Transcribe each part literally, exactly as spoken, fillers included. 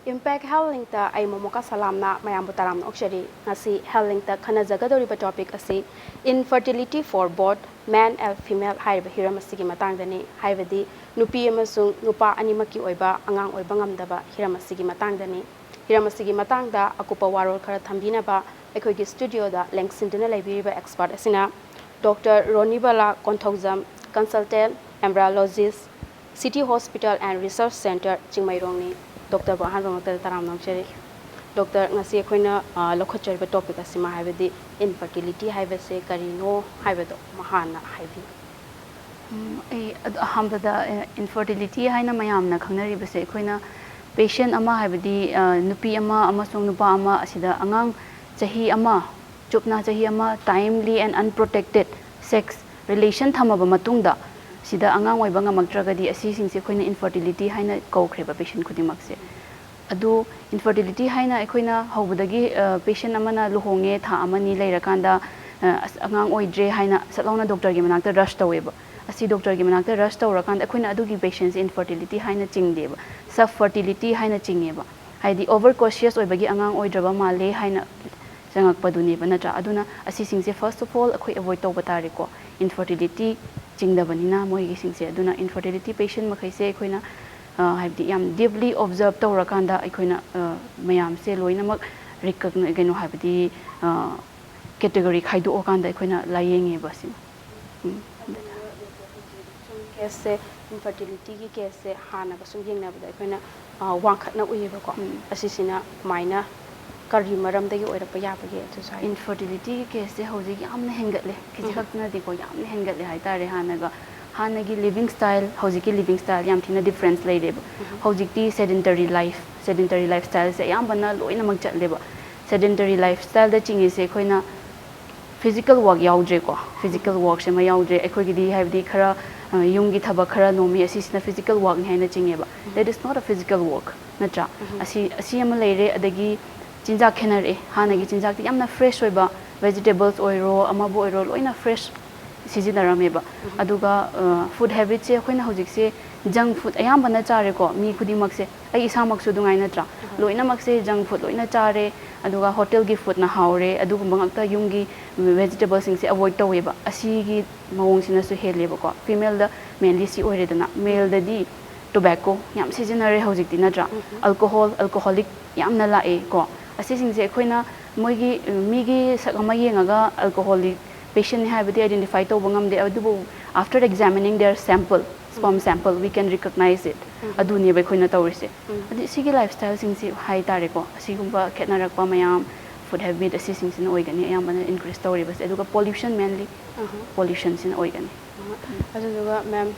Impact Health Linkꯇ ꯑꯩ ꯃꯣꯃꯣꯀꯥ ꯁꯂꯥꯝꯅ ꯃꯌꯥꯝꯕꯨ ꯇꯔꯥꯝꯅ ꯑꯣꯛꯆꯔꯤ꯫ ꯉꯁꯤ Health Linkꯇ ꯈꯟꯅꯖꯒꯗꯧꯔꯤꯕ topic ꯑꯁꯤ infertility for both male and female ꯍꯥꯏꯔꯤꯕ ꯍꯤꯔꯝ ꯑꯁꯤꯒꯤ ꯃꯇꯥꯡꯗꯅꯤ, ꯍꯥꯏꯕꯗꯤ ꯅꯨꯄꯤ ꯑꯃꯁꯨꯡ ꯅꯨꯄꯥ ꯑꯅꯤꯃꯛꯀꯤ ꯑꯣꯏꯕ ꯑꯉꯥꯡ ꯑꯣꯏꯕ ꯉꯝꯗꯕ ꯍꯤꯔꯝ ꯑꯁꯤꯒꯤ ꯃꯇꯥꯡꯗꯅꯤ꯫ ꯍꯤꯔꯝ ꯑꯁꯤꯒꯤ ꯃꯇꯥꯡꯗ ꯑꯀꯨꯞꯄ ꯋꯥꯔꯣꯜ ꯈꯔ ꯊꯝꯕꯤꯅꯕ ꯑꯩꯈꯣꯏꯒꯤ studioꯗ ꯂꯦꯡꯁꯤꯟꯗꯨꯅ ꯂꯩꯕꯤꯔꯤꯕ expert ꯑꯁꯤꯅ Doctor Ronibala Konthoujam, consultant embryologist, City Hospital and Research Centre, ꯆꯤꯡꯃꯩꯔꯣꯡꯅꯤ꯫ Doctorꯕꯨ ꯑꯍꯥꯟꯕ ꯃꯛꯇꯗ ꯇꯔꯥꯝꯅ ꯑꯣꯛꯆꯔꯤ꯫ Doctor, ꯉꯁꯤ ꯑꯩꯈꯣꯏꯅ, ꯑ, ꯂꯧꯈꯠꯆꯔꯤꯕ topic ꯑꯁꯤꯃ, ꯍꯥꯏꯕꯗꯤ infertility ꯍꯥꯏꯕꯁꯦ ꯀꯔꯤꯅꯣ ꯍꯥꯏꯕꯗꯣ ꯑꯃ ꯍꯥꯟꯅ ꯍꯥꯏꯕꯤꯌꯨ꯫ ꯎꯝ, ꯑꯩ ꯑꯗ-, ꯑꯍꯥꯟꯕꯗ, ꯑ, infertility ꯍꯥꯏꯅ ꯃꯌꯥꯝꯅ ꯈꯪꯅꯔꯤꯕꯁꯦ, ꯑꯩꯈꯣꯏꯅ patient ꯑꯃ, ꯍꯥꯏꯕꯗꯤ, ꯑ, ꯅꯨꯄꯤ ꯑꯃ ꯑꯃꯁꯨꯡ ꯅꯨꯄꯥ ꯑꯃ ꯑꯁꯤꯗ ꯑꯉꯥꯡ ꯆꯍꯤ ꯑꯃ, ꯆꯨꯞꯅ ꯆꯍꯤ ꯑꯃ timely and unprotected sex relation ꯊꯝꯃꯕ ꯃꯇꯨꯡꯗ ꯁꯤꯗ ꯑꯉꯥꯡ ꯑꯣꯏꯕ ꯉꯝꯃꯛꯇ꯭ꯔꯒꯗꯤ, ꯑꯁꯤꯁꯤꯡꯁꯦ ꯑꯩꯈꯣꯏꯅ infertility ꯍꯥꯏꯅ ꯀꯧꯈ꯭ꯔꯦꯕ, patient ꯈꯨꯗꯤꯡꯃꯛꯁꯦ꯫ ꯑꯗꯨ infertility ꯍꯥꯏꯅ ꯑꯩꯈꯣꯏꯅ ꯍꯧꯕꯗꯒꯤ, ꯑ, patient ꯑꯃꯅ ꯂꯨꯍꯣꯡꯉꯦ, ꯊꯥ ꯑꯃꯅꯤ ꯂꯩꯔꯀꯥꯟꯗ, ꯑ, ꯑꯁ, ꯑꯉꯥꯡ ꯑꯣꯏꯗ꯭ꯔꯦ ꯍꯥꯏꯅ ꯁꯠ ꯂꯥꯎꯅ doctorꯒꯤ ꯃꯅꯥꯛꯇ rush ꯇꯧꯋꯦꯕ꯫ ꯑꯁꯤ doctorꯒꯤ ꯃꯅꯥꯛꯇ rush ꯇꯧꯔꯀꯥꯟꯗ ꯑꯩꯈꯣꯏꯅ ꯑꯗꯨꯒꯤ patientꯁꯦ infertility ꯍꯥꯏꯅ ꯆꯤꯡꯗꯦꯕ, subfertility ꯍꯥꯏꯅ ꯆꯤꯡꯉꯦꯕ꯫ ꯍꯥꯏꯗꯤ over cautious ꯑꯣꯏꯕꯒꯤ ꯑꯉꯥꯡ ꯑꯣꯏꯗ꯭ꯔꯕ ꯃꯥꯜꯂꯦ ꯍꯥꯏꯅ ꯆꯪꯉꯛꯄꯗꯨꯅꯦꯕ, ꯅꯠꯇ꯭ꯔꯥ? ꯑꯗꯨꯅ ꯑꯁꯤꯁꯤꯡꯁꯦ first of all ꯑꯩꯈꯣꯏ avoid ꯇꯧꯕ ꯇꯥꯔꯦꯀꯣ, infertility ꯆꯤꯡꯗꯕꯅꯤꯅ ꯃꯣꯏꯒꯤꯁꯤꯡꯁꯦ꯫ ꯑꯗꯨꯅ infertility patient ꯃꯈꯩꯁꯦ ꯑꯩꯈꯣꯏꯅ, ꯑ, ꯍꯥꯏꯕꯗꯤ ꯌꯥꯝ deeply observe ꯇꯧꯔꯀꯥꯟꯗ ꯑꯩꯈꯣꯏꯅ, ꯑ, ꯃꯌꯥꯝꯁꯦ ꯂꯣꯏꯅꯃꯛ recogni-, ꯀꯩꯅꯣ, ꯍꯥꯏꯕꯗꯤ, ꯑ, category ꯈꯥꯏꯗꯣꯛꯑꯀꯥꯟꯗ ꯑꯩꯈꯣꯏꯅ ꯂꯥꯏꯌꯦꯡꯉꯦꯕ ꯁꯤ꯫ ꯎꯝ꯫ Sum caseꯁꯦ, infertilityꯒꯤ caseꯁꯦ ꯍꯥꯟꯅꯒ ꯁꯨꯝ ꯌꯦꯡꯅꯕꯗ ꯑꯩꯈꯣꯏꯅ, ꯑ, ꯋꯥꯡꯈꯠꯅ ꯎꯏꯌꯦꯕꯀꯣ꯫ ꯎꯝ꯫ ꯑꯁꯤꯁꯤꯅ ꯀꯃꯥꯏꯅ, ꯀꯔꯤ ꯃꯔꯝꯗꯒꯤ ꯑꯣꯏꯔꯛꯄ ꯌꯥꯕꯒꯦ ꯑꯗꯨꯁꯨ ꯍꯥꯏꯕꯤꯌꯨ꯫ Infertilityꯒꯤ caseꯁꯦ ꯍꯧꯖꯤꯛ ꯌꯥꯝꯅ ꯍꯦꯟꯒꯠꯂꯦ꯫ ꯈꯤꯖꯤꯛ ꯎꯝ꯫ ꯈꯛꯇ ꯅꯠꯇꯦꯀꯣ, ꯌꯥꯝꯅ ꯍꯦꯟꯒꯠꯂꯦ ꯍꯥꯏꯇꯥꯔꯦ꯫ ꯍꯥꯟꯅꯒ, ꯍꯥꯟꯅꯒꯤ living style, ꯍꯧꯖꯤꯛꯀꯤ living style ꯌꯥꯝ ꯊꯤꯅ difference ꯂꯩꯔꯦꯕ꯫ ꯎꯝ꯫ ꯍꯧꯖꯤꯛꯇꯤ sedentary life, sedentary lifestyleꯁꯦ ꯑꯌꯥꯝꯕꯅ ꯂꯣꯏꯅꯃꯛ ꯆꯠꯂꯦꯕ꯫ Sedentary lifestyleꯗ ꯆꯤꯡꯉꯤꯁꯦ ꯑꯩꯈꯣꯏꯅ physical work ꯌꯥꯎꯗ꯭ꯔꯦꯀꯣ, physical workꯁꯦ ꯑꯃ ꯌꯥꯎꯗ꯭ꯔꯦ꯫ ꯑꯩꯈꯣꯏꯒꯤꯗꯤ ꯍꯥꯏꯕꯗꯤ ꯈꯔ, ꯑ, ꯌꯨꯝꯒꯤ ꯊꯕꯛ ꯈꯔ ꯅꯣꯝꯃꯤ, ꯑꯁꯤꯁꯤꯅ physical workꯅꯤ ꯍꯥꯏꯅ ꯆꯤꯡꯉꯦꯕ꯫ That is not a physical work, ꯅꯠꯇ꯭ꯔꯥ? ꯎꯝ꯫ ꯑꯁꯤ, ꯑꯁꯤ ꯑꯃ ꯂꯩꯔꯦ꯫ ꯑꯗꯒꯤ ꯆꯤꯟꯖꯥꯛ ꯈꯦꯠꯅꯔꯛꯑꯦ꯫ ꯍꯥꯟꯅꯒꯤ ꯆꯤꯟꯖꯥꯛꯇꯤ ꯌꯥꯝꯅ fresh ꯑꯣꯏꯕ, vegetables ꯑꯣꯏꯔꯣ, ꯑꯃꯕꯨ ꯑꯣꯏꯔꯣ, ꯂꯣꯏꯅ fresh, ꯁꯤꯖꯤꯟꯅꯔꯝꯃꯦꯕ꯫ ꯑꯗꯨꯒ ꯐꯨꯗ ꯍꯦꯕꯤꯠꯁꯦ ꯑꯩꯈꯣꯏꯅ ꯍꯧꯖꯤꯛꯁꯦ ꯖꯪ ꯐꯨꯗ ꯑꯌꯥꯝꯕꯅ ꯆꯥꯔꯦꯀꯣ, ꯃꯤ ꯈꯨꯗꯤꯡꯃꯛꯁꯦ, ꯑꯩ ꯏꯁꯥꯃꯛꯁꯨ ꯑꯗꯨꯉꯥꯏ ꯅꯠꯇ꯭ꯔꯥ? ꯂꯣꯏꯅꯃꯛꯁꯦ ꯖꯪ ꯐꯨꯗ ꯂꯣꯏꯅ ꯆꯥꯔꯦ꯫ ꯑꯗꯨꯒ ꯍꯣꯇꯦꯜꯒꯤ ꯐꯨꯗꯅ ꯍꯥꯎꯔꯦ, ꯑꯗꯨꯒꯨꯝꯕ ꯉꯥꯛꯇ, ꯌꯨꯝꯒꯤ ꯚꯦꯖꯤꯇꯦꯕꯜꯁꯤꯡꯁꯦ ꯑꯦꯕꯣꯏꯗ ꯇꯧꯋꯦꯕ꯫ ꯑꯁꯤꯒꯤ ꯃꯑꯣꯡꯁꯤꯅꯁꯨ ꯍꯦꯜꯂꯦꯕꯀꯣ꯫ ꯐꯤꯃꯦꯜꯗ ꯃꯦꯟꯂꯤ ꯁꯤ ꯑꯣꯏꯔꯦꯗꯅ, ꯃꯦꯜꯗꯗꯤ ꯇꯣꯕꯦꯀꯣ ꯌꯥꯝ ꯁꯤꯖꯤꯟꯅꯔꯦ ꯍꯧꯖꯤꯛꯇꯤ, ꯅꯠꯇ꯭ꯔꯥ? ꯑꯜꯀꯣꯍꯣꯜ, ꯑꯜꯀꯣꯍꯣꯂꯤꯛ ꯌꯥꯝꯅ ꯂꯥꯛꯑꯦ ꯀꯣ꯫ ꯑꯁꯤꯁꯤꯡꯁꯦ ꯑꯩꯈꯣꯏꯅ ꯃꯣꯏꯒꯤ, ꯃꯤꯒꯤ ꯁꯛ ꯑꯃ ꯌꯦꯡꯉꯒ ꯑꯜꯀꯣꯍꯣꯂꯤꯛ ꯄꯦꯁꯦꯟꯅꯤ ꯍꯥꯏꯕꯗꯤ ꯑꯥꯏꯗꯦꯟꯇꯤꯐꯥꯏ ꯇꯧꯕ ꯉꯝꯗꯦ, ꯑꯗꯨꯕꯨ after examining their sample, sperm sample, we can recognize it. ꯑꯗꯨꯅꯦꯕ ꯑꯩꯈꯣꯏꯅ ꯇꯧꯔꯤꯁꯦ꯫ ꯑꯗꯨ ꯁꯤꯒꯤ ꯂꯥꯏꯐ ꯁ꯭ꯇꯥꯏꯜꯁꯤꯡꯁꯤ ꯍꯥꯏ ꯇꯥꯔꯦꯀꯣ, ꯑꯁꯤꯒꯨꯝꯕ ꯈꯦꯠꯅꯔꯛꯄ ꯃꯌꯥꯝ, ꯐꯨꯗ ꯍꯦꯕꯤꯠ ꯑꯁꯤꯁꯤꯡꯁꯤꯅ ꯑꯣꯏꯒꯅꯤ ꯑꯌꯥꯝꯕꯅ ꯏꯟꯀ꯭ꯔꯤꯁ ꯇꯧꯔꯤꯕꯁꯦ꯫ ꯑꯗꯨꯒ ꯄꯣꯂ꯭ꯌꯨꯁꯟ, ꯃꯦꯟꯂꯤ ꯄꯣꯂ꯭ꯌꯨꯁꯟꯁꯤꯅ ꯑꯣꯏꯒꯅꯤ꯫ ꯑꯗꯨꯗꯨꯒ ꯃꯦꯝ,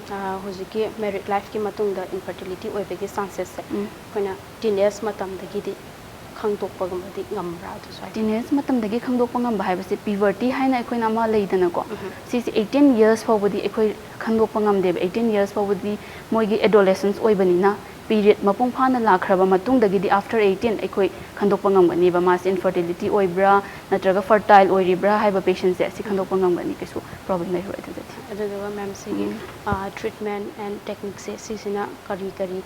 ꯍꯧꯖꯤꯛꯀꯤ ꯃꯦꯔꯤꯠ ꯂꯥꯏꯐꯀꯤ ꯃꯇꯨꯡꯗ ꯏꯟꯐꯔꯇꯤꯂꯤꯇꯤ ꯑꯣꯏꯕꯒꯤ ꯆꯥꯟꯁꯦꯁꯁꯦ ꯑꯩꯈꯣꯏꯅ ꯇꯤꯟ ꯑꯦꯖ ꯃꯇꯝꯗꯒꯤꯗꯤ ꯈꯪꯗꯣꯛꯄꯒꯨꯝꯕꯗꯤ ꯉꯝꯕ꯭ꯔꯥ? ꯑꯗꯨꯁꯨ ꯍꯥꯏꯗꯤ ꯇꯤꯟ ꯑꯦꯖ ꯃꯇꯝꯗꯒꯤ ꯈꯪꯗꯣꯛꯄ ꯉꯝꯕ ꯍꯥꯏꯕꯁꯦ, ꯄ꯭ꯌꯨꯕꯔꯇꯤ ꯍꯥꯏꯅ ꯑꯩꯈꯣꯏꯅ ꯑꯃ ꯂꯩꯗꯅꯀꯣ, ꯁꯤꯁꯦ ꯑꯩꯠꯇꯤꯟ ꯌꯔꯁ ꯐꯥꯎꯕꯗꯤ ꯑꯩꯈꯣꯏ ꯈꯪꯗꯣꯛꯄ ꯉꯝꯗꯦꯕ꯫ ꯑꯩꯠꯇꯤꯟ ꯌꯔꯁ ꯐꯥꯎꯕꯗꯤ ꯃꯣꯏꯒꯤ ꯑꯦꯗꯣꯂꯦꯁꯦꯟꯁ ꯑꯣꯏꯕꯅꯤꯅ, ꯄꯤꯔꯤꯌꯗ ꯃꯄꯨꯡ ꯐꯥꯅ ꯂꯥꯛꯈ꯭ꯔꯕ ꯃꯇꯨꯡꯗꯒꯤꯗꯤ, after eighteen, ꯑꯩꯈꯣꯏ ꯈꯪꯗꯣꯛꯄ ꯉꯝꯒꯅꯤꯕ ꯃꯥꯁꯦ ꯏꯟꯐꯔꯇꯤꯂꯤꯇꯤ ꯑꯣꯏꯕ꯭ꯔꯥ ꯅꯠꯇ꯭ꯔꯒ ꯐꯔꯇꯥꯏꯜ ꯑꯣꯏꯔꯤꯕ꯭ꯔꯥ ꯍꯥꯏꯕ ꯄꯦꯁꯦꯟꯁꯦ, ꯑꯁꯤ ꯈꯪꯗꯣꯛꯄ ꯉꯝꯒꯅꯤ, ꯀꯩꯁꯨ ꯄ꯭ꯔꯣꯕ꯭ꯂꯦꯝ ꯂꯩꯔꯣꯏ ꯑꯗꯨꯗꯗꯤ꯫ ꯑꯗꯨꯗꯨꯒ ꯃꯦꯝ, ꯁꯤꯒꯤ ꯇ꯭ꯔꯤꯠꯃꯦꯟ ꯑꯦꯟ ꯇꯦꯛꯅꯤꯛꯁꯦ ꯁꯤꯁꯤꯅ ꯀꯔꯤ ꯀꯔꯤ,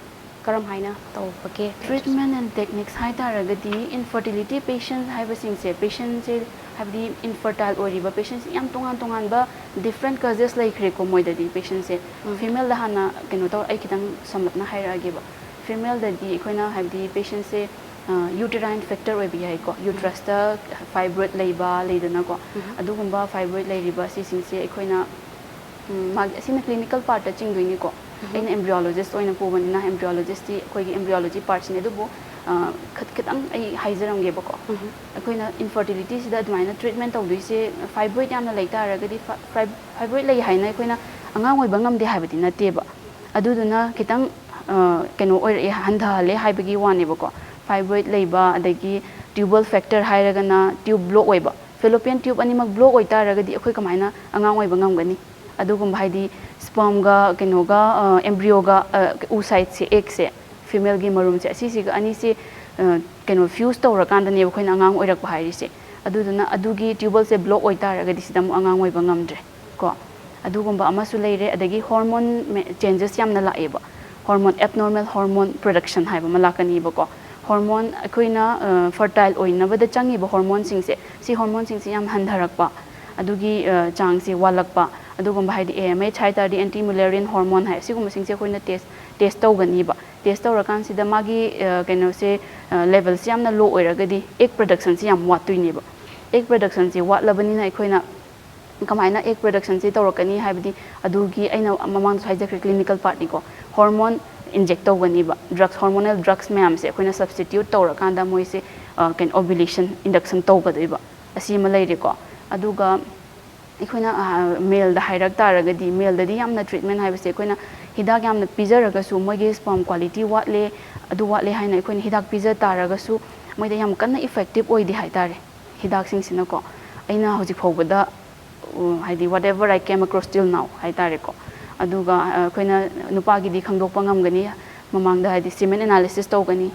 ꯀꯔꯝ ꯍꯥꯏꯅ ꯇꯧꯕꯒꯦ? ꯇ꯭ꯔꯤꯠꯃꯦꯟ ꯑꯦꯟ ꯇꯦꯛꯅꯤꯛꯁ ꯍꯥꯏ ꯇꯥꯔꯒꯗꯤ, ꯏꯟꯐꯔꯇꯤꯂꯤꯇꯤ ꯄꯦꯁꯦꯟ ꯍꯥꯏꯕꯁꯤꯡꯁꯦ, ꯄꯦꯁꯦꯟꯁꯦ ꯍꯥꯏꯕꯗꯤ ꯏꯟꯐꯔꯇꯥꯏꯜ ꯑꯣꯏꯔꯤꯕ ꯄꯦꯁꯦꯟꯁꯦ ꯌꯥꯝ ꯇꯣꯉꯥꯟ ꯇꯣꯉꯥꯟꯕ ꯗꯤꯐ꯭ꯔꯦꯟ ꯀꯖꯦꯁ ꯂꯩꯈ꯭ꯔꯦꯀꯣ ꯃꯣꯏꯗꯗꯤ꯫ ꯄꯦꯁꯦꯟꯁꯦ ꯐꯤꯃꯦꯜꯗ ꯍꯥꯟꯅ ꯀꯩꯅꯣ ꯇꯧ, ꯑꯩ ꯈꯤꯇꯪ ꯁꯝꯂꯞꯅ ꯍꯥꯏꯔꯛꯑꯒꯦꯕ꯫ ꯐꯤꯃꯦꯜꯗꯗꯤ ꯑꯩꯈꯣꯏꯅ ꯍꯥꯏꯕꯗꯤ ꯄꯦꯁꯦꯟꯁꯦ ꯌꯨꯇꯦꯔꯥꯏꯟ ꯐꯦꯛꯇꯔ ꯑꯣꯏꯕ ꯌꯥꯏꯀꯣ, ꯌꯨꯇ꯭ꯔꯁꯇ ꯐꯥꯏꯕ꯭ꯔꯣꯏꯗ ꯂꯩꯕ ꯂꯩꯗꯅꯀꯣ, ꯑꯗꯨꯒꯨꯝꯕ ꯐꯥꯏꯕ꯭ꯔꯣꯏꯗ ꯂꯩꯔꯤꯕ ꯁꯤꯁꯤꯡꯁꯦ ꯑꯩꯈꯣꯏꯅ ꯎꯝ, ꯃꯥꯒꯤ, ꯑꯁꯤꯅ ꯀ꯭ꯂꯤꯅꯤꯀꯦꯜ ꯄꯥꯔꯠꯇ ꯆꯤꯡꯗꯣꯏꯅꯤꯀꯣ꯫ ꯑꯩꯅ ꯑꯦꯝꯕ꯭ꯔꯤꯌꯣꯂꯣꯖꯤꯁ ꯑꯣꯏꯅ ꯄꯨꯕꯅꯤꯅ, ꯑꯦꯝꯕ꯭ꯔꯤꯌꯣꯂꯣꯖꯤꯁꯇꯤ ꯑꯩꯈꯣꯏꯒꯤ ꯑꯦꯝꯕ꯭ꯔꯤꯌꯣꯂꯣꯖꯤ ꯄꯥꯔꯠꯁꯤꯅꯦ꯫ ꯑꯗꯨꯕꯨ ꯑ, ꯈꯠ-, ꯈꯤꯇꯪ ꯑꯩ ꯍꯥꯏꯖꯔꯝꯒꯦꯕꯀꯣ꯫ ꯑꯩꯈꯣꯏꯅ ꯏꯟꯐꯔꯇꯤꯂꯤꯇꯤꯁꯤꯗ ꯑꯗꯨꯃꯥꯏꯅ ꯇ꯭ꯔꯤꯠꯃꯦꯟ ꯇꯧꯗꯣꯏꯁꯦ, ꯐꯥꯏꯕ꯭ꯔꯣꯏꯗ ꯌꯥꯝꯅ ꯂꯩ ꯇꯥꯔꯒꯗꯤ, ꯐ-, ꯐꯥꯏꯕ-, ꯐꯥꯏꯕ꯭ꯔꯣꯏꯗ ꯂꯩ ꯍꯥꯏꯅ ꯑꯩꯈꯣꯏꯅ ꯑꯉꯥꯡ ꯑꯣꯏꯕ ꯉꯝꯗꯦ ꯍꯥꯏꯕꯗꯤ ꯅꯠꯇꯦꯕ꯫ ꯑꯗꯨꯗꯨꯅ ꯈꯤꯇꯪ ꯑ, ꯀꯩꯅꯣ ꯑꯣꯏꯔꯛꯑꯦ, ꯍꯟꯊꯍꯜꯂꯦ ꯍꯥꯏꯕꯒꯤ ꯋꯥꯅꯦꯕꯀꯣ꯫ ꯐꯥꯏꯕ꯭ꯔꯣꯏꯗ ꯂꯩꯕ, ꯑꯗꯒꯤ ꯇ꯭ꯌꯨꯕꯜ ꯐꯦꯛꯇꯔ ꯍꯥꯏꯔꯒꯅ ꯇ꯭ꯌꯨꯕ ꯕ꯭ꯂꯣꯛ ꯑꯣꯏꯕ꯫ ꯐꯦꯂꯣꯄꯤꯌꯟ ꯇ꯭ꯌꯨꯕ ꯑꯅꯤꯃꯛ ꯕ꯭ꯂꯣꯛ ꯑꯣꯏꯇꯥꯔꯒꯗꯤ ꯑꯩꯈꯣꯏ ꯀꯃꯥꯏꯅ ꯑꯉꯥꯡ ꯑꯣꯏꯕ ꯉꯝꯒꯅꯤ? ꯑꯗꯨꯒꯨꯝꯕ ꯍꯥꯏꯗꯤ ꯁ꯭ꯄꯔꯝꯒ ꯀꯩꯅꯣꯒ, ꯑ, ꯑꯦꯝꯕ꯭ꯔꯤꯌꯣꯒ, ꯑ, ꯎꯁꯥꯏꯠꯁꯦ, ꯑꯦꯒꯁꯦ, ꯐꯤꯃꯦꯜꯒꯤ ꯃꯔꯨꯝꯁꯦ, ꯑꯁꯤꯁꯤꯒ ꯑꯅꯤꯁꯦ, ꯑ, ꯀꯩꯅꯣ, ꯐ꯭ꯌꯨꯁ ꯇꯧꯔꯀꯥꯟꯗꯅꯦꯕ ꯑꯩꯈꯣꯏꯅ ꯑꯉꯥꯡ ꯑꯣꯏꯔꯛꯄ ꯍꯥꯏꯔꯤꯁꯦ꯫ ꯑꯗꯨꯗꯨꯅ ꯑꯗꯨꯒꯤ ꯇ꯭ꯌꯨꯕꯜꯁꯦ ꯕ꯭ꯂꯣꯛ ꯑꯣꯏꯇꯥꯔꯒꯗꯤ ꯁꯤꯗ ꯑꯃꯨꯛ ꯑꯉꯥꯡ ꯑꯣꯏꯕ ꯉꯝꯗ꯭ꯔꯦ꯫ ꯀꯣ, ꯑꯗꯨꯒꯨꯝꯕ ꯑꯃꯁꯨ ꯂꯩꯔꯦ꯫ ꯑꯗꯒꯤ ꯍꯣꯔꯃꯣꯟ ꯆꯦꯟꯖꯦꯁ ꯌꯥꯝꯅ ꯂꯥꯛꯑꯦꯕ, ꯍꯣꯔꯃꯣꯟ, ꯑꯦꯕꯅꯣꯔꯃꯦꯜ ꯍꯣꯔꯃꯣꯟ ꯄ꯭ꯔꯗꯛꯁꯟ ꯍꯥꯏꯕ ꯑꯃ ꯂꯥꯛꯀꯅꯤꯕꯀꯣ꯫ ꯍꯣꯔꯃꯣꯟ ꯑꯩꯈꯣꯏꯅ ꯐꯔꯇꯥꯏꯜ ꯑꯣꯏꯅꯕꯗ ꯆꯪꯉꯤꯕ ꯍꯣꯔꯃꯣꯟꯁꯤꯡꯁꯦ, ꯁꯤ ꯍꯣꯔꯃꯣꯟꯁꯤꯡꯁꯦ ꯌꯥꯝ ꯍꯟꯊꯔꯛꯄ, ꯑꯗꯨꯒꯤ ꯆꯥꯡꯁꯦ ꯋꯥꯠꯂꯛꯄ, ꯑꯗꯨꯒꯨꯝꯕ, ꯍꯥꯏꯗꯤ ꯑꯦ ꯑꯦꯝ ꯑꯩꯆ ꯍꯥꯏ ꯇꯥꯔꯗꯤ, ꯑꯦꯟꯇꯤ ꯃꯨꯂꯦꯔꯤꯌꯟ ꯍꯣꯔꯃꯣꯟ ꯍꯥꯏ, ꯁꯤꯒꯨꯝꯕꯁꯤꯡꯁꯦ ꯑꯩꯈꯣꯏꯅ ꯇꯦꯁ ꯇꯦꯁ ꯇꯧꯒꯅꯤꯕ꯫ ꯇꯦꯁ ꯇꯧꯔꯀꯥꯟꯁꯤꯗ ꯃꯥꯒꯤ ꯀꯩꯅꯣꯁꯦ, ꯂꯦꯕꯦꯜꯁꯦ ꯌꯥꯝꯅ ꯂꯣ ꯑꯣꯏꯔꯒꯗꯤ ꯑꯦꯒ ꯄ꯭ꯔꯗꯛꯁꯟꯁꯦ ꯌꯥꯝ ꯋꯥꯠꯇꯣꯏꯅꯦꯕ꯫ ꯑꯦꯒ ꯄ꯭ꯔꯗꯛꯁꯟꯁꯦ ꯋꯥꯠꯂꯕꯅꯤꯅ ꯑꯩꯈꯣꯏꯅ ꯀꯃꯥꯏꯅ ꯑꯦꯒ ꯄ꯭ꯔꯗꯛꯁꯟꯁꯦ ꯇꯧꯔꯛꯀꯅꯤ ꯍꯥꯏꯕꯗꯤ, ꯑꯗꯨꯒꯤ ꯑꯩꯅ ꯃꯃꯥꯡꯗꯁꯨ ꯍꯥꯏꯖꯈ꯭ꯔꯦ, ꯀ꯭ꯂꯤꯅꯤꯀꯦꯜ ꯄꯥꯔꯠꯅꯤꯀꯣ꯫ ꯍꯣꯔꯃꯣꯟ ꯏꯟꯖꯦꯛ ꯇꯧꯒꯅꯤꯕ, ꯗ꯭ꯔꯛꯁ, ꯍꯣꯔꯃꯣꯅꯦꯜ ꯗ꯭ꯔꯛꯁ ꯃꯌꯥꯝꯁꯦ ꯑꯩꯈꯣꯏꯅ ꯁꯕꯁꯇꯤꯇ꯭ꯌꯨꯠ ꯇꯧꯔꯀꯥꯟꯗ ꯃꯣꯏꯁꯦ ꯀꯩꯅꯣ, ꯑꯣꯕꯨꯂꯦꯁꯟ ꯏꯟꯗꯛꯁꯟ ꯇꯧꯒꯗꯣꯏꯕ꯫ ꯑꯁꯤ ꯑꯃ ꯂꯩꯔꯦꯀꯣ꯫ ꯑꯗꯨꯒ ꯑꯩꯈꯣꯏꯅ ꯃꯦꯜꯗ ꯍꯥꯏꯔꯛ ꯇꯥꯔꯒꯗꯤ, ꯃꯦꯜꯗꯗꯤ ꯌꯥꯝꯅ ꯇ꯭ꯔꯤꯠꯃꯦꯟ ꯍꯥꯏꯕꯁꯦ, ꯑꯩꯈꯣꯏꯅ ꯍꯤꯗꯥꯛ ꯌꯥꯝꯅ ꯄꯤꯖꯔꯒꯁꯨ ꯃꯣꯏꯒꯤ ꯁ꯭ꯄꯔꯝ ꯀ꯭ꯋꯥꯂꯤꯇꯤ ꯋꯥꯠꯂꯦ, ꯑꯗꯨ ꯋꯥꯠꯂꯦ ꯍꯥꯏꯅ ꯑꯩꯈꯣꯏꯅ ꯍꯤꯗꯥꯛ ꯄꯤꯖ ꯇꯥꯔꯒꯁꯨ ꯃꯣꯏꯗ ꯌꯥꯝ ꯀꯟꯅ ꯏꯐꯦꯛꯇꯤꯞ ꯑꯣꯏꯗꯦ ꯍꯥꯏꯇꯥꯔꯦ꯫ ꯍꯤꯗꯥꯛꯁꯤꯡꯁꯤꯅꯀꯣ, ꯑꯩꯅ ꯍꯧꯖꯤꯛ ꯐꯥꯎꯕꯗ, ꯎ, ꯍꯥꯏꯗꯤ, whatever I came across till now ꯍꯥꯏꯇꯥꯔꯦꯀꯣ꯫ ꯑꯗꯨꯒ ꯑꯩꯈꯣꯏꯅ ꯅꯨꯄꯥꯒꯤꯗꯤ ꯈꯪꯗꯣꯛꯄ ꯉꯝꯒꯅꯤ, ꯃꯃꯥꯡꯗ, ꯍꯥꯏꯗꯤ, ꯁꯤꯃꯦꯟ ꯑꯦꯅꯥꯂꯤꯁꯤꯁ ꯇꯧꯒꯅꯤ꯫